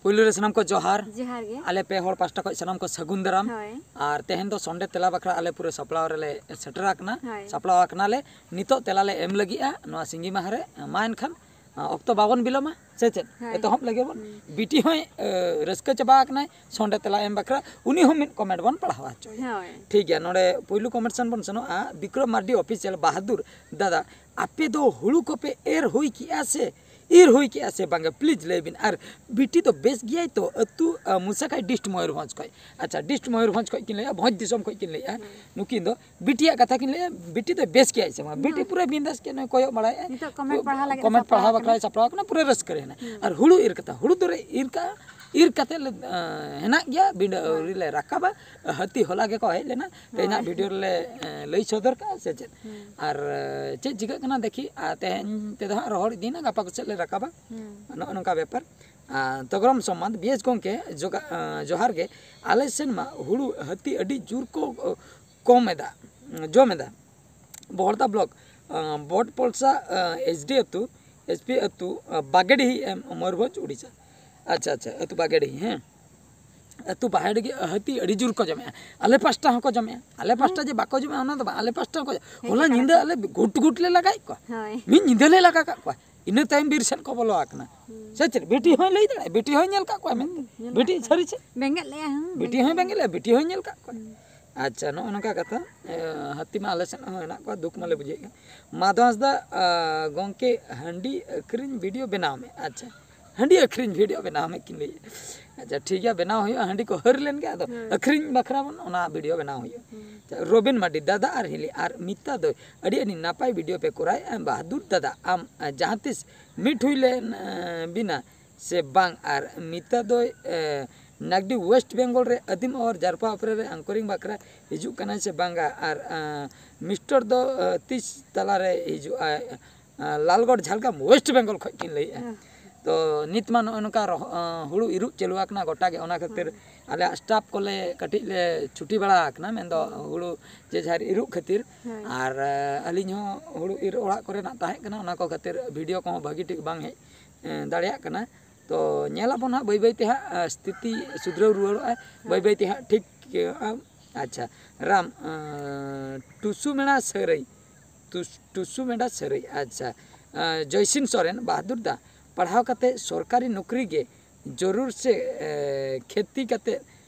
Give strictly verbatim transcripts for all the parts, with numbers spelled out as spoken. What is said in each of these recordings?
ᱯᱩᱭᱞᱩ ᱨᱮ ᱥᱟᱱᱟᱢ ᱠᱚ ᱡᱚᱦᱟᱨ᱾ ᱡᱚᱦᱟᱨ ᱜᱮ᱾ ᱟᱞᱮ ᱯᱮ ᱦᱚᱲ ᱯᱟᱥᱴᱟ ᱠᱷᱚᱱ ᱥᱟᱱᱟᱢ ᱠᱚ ᱥᱟᱹᱜᱩᱱ ᱫᱟᱨᱟᱢ᱾ ᱦᱳᱭ᱾ ᱟᱨ ᱛᱮᱦᱮᱧ ᱫᱚ ᱥᱚᱱᱰᱮ ᱛᱮᱞᱟ ᱵᱟᱠᱷᱨᱟ ᱟᱞᱮ ᱯᱩᱨᱟᱹ ᱥᱟᱯᱲᱟᱣ ᱨᱮᱞᱮ ᱥᱮᱴᱮᱨ ᱟᱠᱟᱱᱟ᱾ ᱦᱳᱭ᱾ ᱥᱟᱯᱲᱟᱣ ᱟᱠᱟᱱᱟᱞᱮ᱾ ᱱᱤᱛᱚᱜ ᱛᱮᱞᱟ ᱞᱮ ᱮᱢ ᱞᱟᱹᱜᱤᱫᱼᱟ ᱱᱚᱣᱟ ᱥᱤᱸᱜᱤ ᱢᱟᱦᱟ ᱨᱮ᱾ ᱢᱟ ᱮᱱᱠᱷᱟᱱ ᱚᱠᱛᱚ ᱵᱟᱵᱚᱱ ᱵᱤᱞᱚᱢᱟ, ᱥᱮ ᱪᱮᱫ? ᱦᱳᱭ᱾ ᱮᱛᱚᱦᱚᱵ ᱞᱮᱜᱮ ᱵᱚᱱ᱾ ᱦᱩᱸ᱾ ᱵᱤᱴᱤ ᱦᱚᱸᱭ ᱮ, ᱨᱟᱹᱥᱠᱟᱹ ᱪᱟᱵᱟ ᱟᱠᱟᱱᱟᱭ ᱥᱚᱱᱰᱮ ᱛᱮᱞᱟ ᱮᱢ ᱵᱟᱠᱷᱨᱟ᱾ ᱩᱱᱤ ᱦᱚᱸ ᱢᱤᱫ ᱠᱚᱢᱮᱱᱴ ᱵᱚᱱ ᱯᱟᱲᱦᱟᱣ ᱦᱚᱪᱚᱭᱟ᱾ ᱦᱳᱭ᱾ ᱴᱷᱤᱠ ᱜᱮᱭᱟ, ᱱᱚᱰᱮ ᱯᱩᱭᱞᱩ ᱠᱚᱢᱮᱱᱴ ᱥᱮᱱ ᱵᱚᱱ ᱥᱮᱱᱚᱜᱼᱟ᱾ ᱵᱤᱠᱨᱚᱢ ᱢᱟᱨᱰᱤ ᱚᱯᱷᱤᱥᱤᱭᱟᱞ, ᱵᱟᱦᱟᱫᱩᱨ ᱫᱟᱫᱟ, ᱟᱯᱮ ᱫᱚ ᱦᱩᱲᱩ ᱠᱚᱯᱮ ᱮᱨ ᱦᱩᱭ ᱠᱮᱜᱼᱟ ᱥᱮ ᱤᱨ ᱦᱩᱭ ᱠᱮᱜᱼᱟ ᱥᱮ ᱵᱟᱝᱟ? ᱯᱞᱤᱡᱽ ᱞᱟᱹᱭ ᱵᱤᱱ᱾ ᱟᱨ ᱵᱤᱴᱤ ᱫᱚ ᱵᱮᱥ ᱜᱮᱭᱟᱭ ᱛᱚ? ᱟᱹᱛᱩ ᱟ, ᱢᱩᱥᱟᱠᱟᱭ, ᱰᱤᱥᱴ ᱢᱚᱭᱩᱨᱵᱷᱚᱸᱡᱽ ᱠᱷᱚᱱ᱾ ᱟᱪᱪᱷᱟ, ᱰᱤᱥᱴ ᱢᱚᱭᱩᱨᱵᱷᱚᱸᱡᱽ ᱠᱷᱚᱱ ᱠᱤᱱ ᱞᱟᱹᱭᱟ, ᱵᱷᱚᱸᱡᱽ ᱫᱤᱥᱚᱢ ᱠᱷᱚᱱ ᱠᱤᱱ ᱞᱟᱹᱭᱟ᱾ ᱱᱩᱠᱤᱱ ᱫᱚ ᱵᱤᱴᱤᱭᱟᱜ ᱠᱟᱛᱷᱟ ᱠᱤᱱ ᱞᱟᱹᱭᱟ, ᱵᱤᱴᱤ ᱫᱚ ᱵᱮᱥ ᱜᱮᱭᱟᱭ ᱥᱮ ᱵᱟᱝ? ᱵᱤᱴᱤ ᱯᱩᱨᱟᱹ ᱵᱤᱱᱫᱟᱥ ᱜᱮ ᱱᱚᱜᱼᱚᱭ ᱠᱚᱭᱚᱜ ᱵᱟᱲᱟᱭᱮᱫᱼᱟᱭ᱾ ᱱᱤᱛᱚᱜ ᱠᱚᱢᱮᱱᱴ ᱯᱟᱲᱦᱟᱣ ᱞᱟᱹᱜᱤᱫ ᱠᱚᱢᱮᱱᱴ ᱥᱟᱯᱲᱟᱣ ᱯᱟᱲᱦᱟᱣ ᱟᱠᱟᱱᱟ᱾ ᱵᱟᱠᱷᱨᱟᱭ ᱥᱟᱯᱲᱟᱣ ᱟᱠᱟᱱᱟ, ᱯᱩᱨᱟᱹ ᱨᱟᱹᱥᱠᱟᱹ ᱨᱮ ᱦᱮᱱᱟᱜ᱾ ᱟᱨ ᱦᱩᱲᱩ ᱤᱨ ᱠᱟᱛᱷᱟ, ᱦᱩᱲᱩ ᱫᱚᱨᱮ ᱤᱨ ᱠᱟᱜᱼᱟ, ᱤᱨ ᱠᱟᱛᱮ ᱞᱮ, ᱟ, ᱦᱮᱱᱟᱜ ᱜᱮᱭᱟ, ᱵᱤᱸᱰᱟᱹ ᱟᱹᱣᱨᱤ ᱞᱮ ᱨᱟᱠᱟᱵᱟ᱾ ᱦᱟᱹᱛᱤ ᱦᱚᱞᱟ ᱜᱮᱠᱚ ᱦᱮᱡ ᱞᱮᱱᱟ, ᱛᱮᱦᱮᱧᱟᱜ ᱵᱷᱤᱰᱤᱭᱳ ᱨᱮᱞᱮ, ᱮ, ᱞᱟᱹᱭ ᱥᱚᱫᱚᱨ ᱠᱟᱜᱼᱟ ᱥᱮ ᱪᱮᱫ? ᱟᱨ, ᱮ, ᱪᱮᱫ ᱪᱤᱠᱟᱹᱜ ᱠᱟᱱᱟ ᱫᱮᱠᱷᱤ, ᱟᱨ ᱛᱮᱦᱮᱧ ᱛᱮᱫᱚ ᱦᱟᱸᱜ ᱨᱚᱦᱚᱲ ᱤᱫᱤᱭᱮᱱᱟ, ᱜᱟᱯᱟ ᱠᱚᱥᱮᱫ ᱞᱮ ᱨᱟᱠᱟᱵᱟ᱾ ᱱᱚᱜᱼᱚ ᱱᱚᱝᱠᱟ ᱵᱮᱯᱟᱨ᱾ ᱟᱨ ᱛᱚᱜᱨᱚᱢ ᱥᱚᱢᱟᱱ ᱵᱤ ᱮᱥ ᱜᱚᱢᱠᱮ ᱡᱚᱜᱟ-, ᱮ, ᱡᱚᱦᱟᱨ ᱜᱮ᱾ ᱟᱞᱮ ᱥᱮᱱ ᱢᱟ ᱦᱩᱲᱩ ᱦᱟᱹᱛᱤ ᱟᱹᱰᱤ ᱡᱳᱨ ᱠᱚ, ᱮ, ᱠᱚᱢ ᱮᱫᱟ, ᱡᱚᱢ ᱮᱫᱟ᱾ ᱵᱚᱦᱚᱲᱫᱟ ᱵᱞᱚᱠ, ᱟᱸ, ᱵᱚᱴᱯᱚᱞᱥᱟ, ᱟᱸ, ᱮᱥ ᱰᱤ ᱟᱹᱛᱩ, ᱮᱥ ᱯᱤ ᱟᱹᱛᱩ, ᱟᱸ, ᱵᱟᱜᱮᱰᱤᱦᱤ, ᱮᱢ, ᱢᱚᱭᱩᱨᱵᱷᱚᱸᱡᱽ, ᱩᱰᱤᱥᱟ᱾ ᱟᱪᱪᱷᱟ, ᱟᱪᱪᱷᱟ, ᱟᱹᱛᱩ ᱵᱟᱜᱮᱰᱤᱦᱤ, ᱦᱮᱸ᱾ ᱟᱹᱛᱩ ᱵᱟᱜᱮᱰᱤᱦᱤ ᱦᱟᱹᱛᱤ ᱟᱹᱰᱤ ᱡᱳᱨ ᱠᱚ ᱡᱚᱢᱮᱜᱼᱟ᱾ ᱟᱞᱮ ᱯᱟᱥᱴᱟ ᱦᱚᱸᱠᱚ ᱡᱚᱢᱮᱜᱼᱟ᱾ ᱟᱞᱮ ᱯᱟᱥᱴᱟ ᱡᱮ ᱵᱟᱠᱚ ᱡᱚᱢᱮᱜᱼᱟ, ᱚᱱᱟ ᱫᱚ ᱵᱟᱝ᱾ ᱟᱞᱮ ᱯᱟᱥᱴᱟ ᱦᱚᱸᱠᱚ ᱡᱚᱢᱮᱜᱼᱟ᱾ ᱦᱮᱡ ᱦᱚᱞᱟ ᱟᱠᱟᱱᱟ ᱧᱤᱫᱟᱹ ᱠᱚ᱾ ᱟᱞᱮ ᱜᱩᱴ ᱜᱩᱴ ᱞᱮ ᱞᱟᱜᱟᱭᱮᱫ ᱠᱚᱣᱟ᱾ ᱦᱳᱭ᱾ ᱢᱤᱫ ᱧᱤᱫᱟᱹ ᱞᱮ ᱞᱟᱜᱟ ᱠᱟᱜ ᱠᱚᱣᱟ᱾ ᱤᱱᱟᱹ ᱛᱟᱭᱚᱢ ᱵᱤᱨ ᱥᱮᱫ ᱠᱚ ᱵᱚᱞᱚ ᱟᱠᱟᱱᱟ᱾ ᱦᱩᱸ᱾ ᱥᱮ ᱪᱮᱫ? ᱵᱤᱴᱤ ᱦᱚᱸᱭ ᱞᱟᱹᱭ ᱫᱟᱲᱮᱭᱟᱜᱼᱟ, ᱵᱤᱴᱤ ᱦᱚᱸᱭ ᱧᱮᱞ ᱠᱟᱜ ᱠᱚᱣᱟ ᱢᱮᱱ᱾ ᱧᱮᱞ ᱵᱤᱴᱤ ᱠᱟᱜ ᱠᱚᱣᱟ᱾ ᱥᱟᱹᱨᱤ ᱪᱮᱫ? ᱵᱮᱸᱜᱮᱫ ᱞᱮᱜᱼᱟᱭ, ᱦᱩᱸ, ᱵᱤᱴᱤ ᱦᱚᱸᱭ ᱵᱮᱸᱜᱮᱫ ᱞᱮᱜᱼᱟ, ᱵᱤᱴᱤ ᱦᱚᱸᱭ ᱧᱮᱞ ᱠᱟᱜ ᱠᱚᱣᱟ᱾ ᱦᱩᱸ᱾ ᱟᱪᱪᱷᱟ, ᱱᱚᱜᱼᱚ ᱱᱚᱝᱠᱟ ᱠᱟᱛᱷᱟ᱾ ᱮ, ᱦᱟᱹᱛᱤ ᱢᱟ ᱟᱞᱮ ᱥᱮᱫ ᱦᱚᱸ ᱦᱮᱱᱟᱜ ᱠᱚᱣᱟ, ᱫᱩᱠ ᱢᱟᱞᱮ ᱵᱩᱡᱷᱟᱹᱣᱮᱫ ᱠᱟᱱ᱾ ᱢᱟᱫᱷᱚ ᱦᱟᱸᱥᱫᱟ, ᱟ, ᱜᱚᱝᱠᱮ, ᱦᱟᱺᱰᱤ ᱟᱹᱠᱷᱨᱤᱧ ᱵᱷᱤᱰᱤᱭᱳ ᱵᱮᱱᱟᱣ ᱢᱮ᱾ ᱟᱪᱪᱷᱟ, ᱦᱟᱺᱰᱤ ᱟᱹᱠᱷᱨᱤᱧ ᱵᱷᱤᱰᱤᱭᱳ ᱵᱮᱱᱟᱣ ᱢᱮ ᱠᱤᱱ ᱞᱟᱹᱭᱮᱫᱼᱟ᱾ ᱟᱪᱪᱷᱟ, ᱴᱷᱤᱠ ᱜᱮᱭᱟ, ᱵᱮᱱᱟᱣ ᱦᱩᱭᱩᱜᱼᱟ᱾ ᱦᱟᱺᱰᱤ ᱠᱚ ᱦᱟᱹᱨ ᱞᱮᱱ ᱜᱮ, ᱟᱫᱚ ᱦᱩᱸ᱾ ᱟᱹᱠᱷᱨᱤᱧ ᱵᱟᱠᱷᱨᱟ ᱵᱚᱱ ᱚᱱᱟ ᱵᱷᱤᱰᱤᱭᱳ ᱵᱮᱱᱟᱣ ᱦᱩᱭᱩᱜᱼᱟ᱾ ᱦᱩᱸ᱾ ᱟᱪᱪᱷᱟ, ᱨᱚᱵᱤᱱ ᱢᱟᱨᱰᱤ, ᱫᱟᱫᱟ ᱟᱨ ᱦᱤᱞᱤ ᱟᱨ ᱢᱤᱛᱟ ᱫᱚ ᱟᱹᱰᱤ ᱟᱹᱰᱤ ᱱᱟᱯᱟᱭ ᱵᱷᱤᱰᱤᱭᱳ ᱯᱮ ᱠᱚᱨᱟᱣᱮᱫᱼᱟ᱾ ᱵᱟᱦᱟᱫᱩᱨ ᱫᱟᱫᱟ, ᱟᱢ, ᱟ, ᱡᱟᱦᱟᱸ ᱛᱤᱥ ᱢᱤᱴ ᱦᱩᱭ ᱞᱮᱱ, ᱟ, ᱵᱤᱱᱟ ᱥᱮ ᱵᱟᱝ? ᱟᱨ ᱢᱤᱛᱟ ᱫᱚᱭ, ᱮ, ᱱᱟᱜᱽᱰᱤ ᱳᱭᱮᱥᱴ ᱵᱮᱝᱜᱚᱞ ᱨᱮ ᱟᱹᱫᱤᱢ ᱟᱣᱟᱨ ᱡᱟᱨᱯᱟ ᱚᱯᱮᱨᱟ ᱨᱮ ᱟᱝᱠᱚᱨᱤᱝ ᱵᱟᱠᱷᱨᱟ ᱦᱤᱡᱩᱜ ᱠᱟᱱᱟᱭ ᱥᱮ ᱵᱟᱝᱟ? ᱟᱨ, ᱮ, ᱢᱤᱥᱴᱚᱨ ᱫᱚ, ᱮ, ᱛᱤᱥ ᱛᱟᱞᱟᱨᱮ ᱦᱤᱡᱩᱜᱼᱟᱭ? ᱮ, ᱞᱟᱞᱜᱚᱲ, ᱡᱷᱟᱲᱜᱨᱟᱢ, ᱳᱭᱮᱥᱴ ᱵᱮᱝᱜᱚᱞ ᱠᱷᱚᱱ ᱠᱤᱱ ᱞᱟᱹᱭᱮᱫᱼᱟ᱾ ᱦᱮᱸ᱾ ᱛᱚ ᱱᱤᱛ ᱢᱟ ᱱᱚᱜᱼᱚᱭ ᱱᱚᱝᱠᱟ ᱨᱚᱦ-, ᱮ, ᱦᱩᱲᱩ ᱤᱨᱚᱜ ᱪᱟᱹᱞᱩ ᱟᱠᱟᱱᱟ ᱜᱚᱴᱟ ᱜᱮ, ᱚᱱᱟ ᱠᱷᱟᱹᱛᱤᱨ ᱦᱮᱸ᱾ ᱟᱞᱮᱭᱟᱜ ᱥᱴᱟᱯ ᱠᱚᱞᱮ ᱠᱟᱹᱴᱤᱡ ᱞᱮ ᱪᱷᱩᱴᱤ ᱵᱟᱲᱟ ᱟᱠᱟᱱᱟ, ᱢᱮᱱᱫᱚ ᱦᱩᱲᱩ ᱡᱮ ᱡᱟᱦᱟᱨ ᱤᱨᱚᱜ ᱠᱷᱟᱹᱛᱤᱨ᱾ ᱦᱮᱸ᱾ ᱟᱨ, ᱮ, ᱟᱹᱞᱤᱧ ᱦᱚᱸ ᱦᱩᱲᱩ ᱤᱨ ᱚᱲᱟᱜ ᱠᱚᱨᱮᱱᱟᱜ ᱛᱟᱦᱮᱸ ᱠᱟᱱᱟ, ᱚᱱᱟ ᱠᱚ ᱠᱷᱟᱹᱛᱤᱨ ᱵᱷᱤᱰᱤᱭᱳ ᱠᱚᱦᱚᱸ ᱵᱷᱟᱹᱜᱤ ᱴᱷᱤᱠ ᱵᱟᱝ ᱦᱮᱡ, ᱮ, ᱫᱟᱲᱮᱭᱟᱜ ᱠᱟᱱᱟ᱾ ᱛᱚ ᱧᱮᱞ ᱟᱵᱚᱱ ᱦᱟᱸᱜ ᱵᱟᱹᱭ ᱵᱟᱹᱭ ᱛᱮ ᱦᱟᱸᱜ ᱟᱸ, ᱥᱛᱷᱤᱛᱤ ᱥᱩᱫᱷᱨᱟᱹᱣ ᱨᱩᱣᱟᱹᱲᱚᱜᱼᱟ, ᱵᱟᱹᱭ ᱵᱟᱹᱭ ᱛᱮ ᱦᱟᱸᱜ ᱴᱷᱤᱠ ᱟᱸ, ᱟᱪᱪᱷᱟ᱾ ᱨᱟᱢ ᱟᱸ, ᱴᱩᱥᱩ ᱢᱮᱲᱟ ᱥᱟᱹᱨᱟᱹᱭ, ᱴᱩᱥ- ᱴᱩᱥᱩ ᱢᱮᱲᱟ ᱥᱟᱹᱨᱟᱹᱭ, ᱟᱪᱪᱷᱟ᱾ ᱟᱸ, ᱡᱚᱭᱥᱤᱱ ᱥᱚᱨᱮᱱ, ᱵᱟᱦᱟᱫᱩᱨ ᱫᱟ, ᱯᱟᱲᱦᱟᱣ ᱠᱟᱛᱮ ᱥᱚᱨᱠᱟᱨᱤ ᱱᱚᱠᱨᱤ ᱜᱮ ᱡᱚᱨᱩᱨ ᱥᱮ ᱮ, ᱠᱷᱮᱛᱤ ᱠᱟᱛᱮ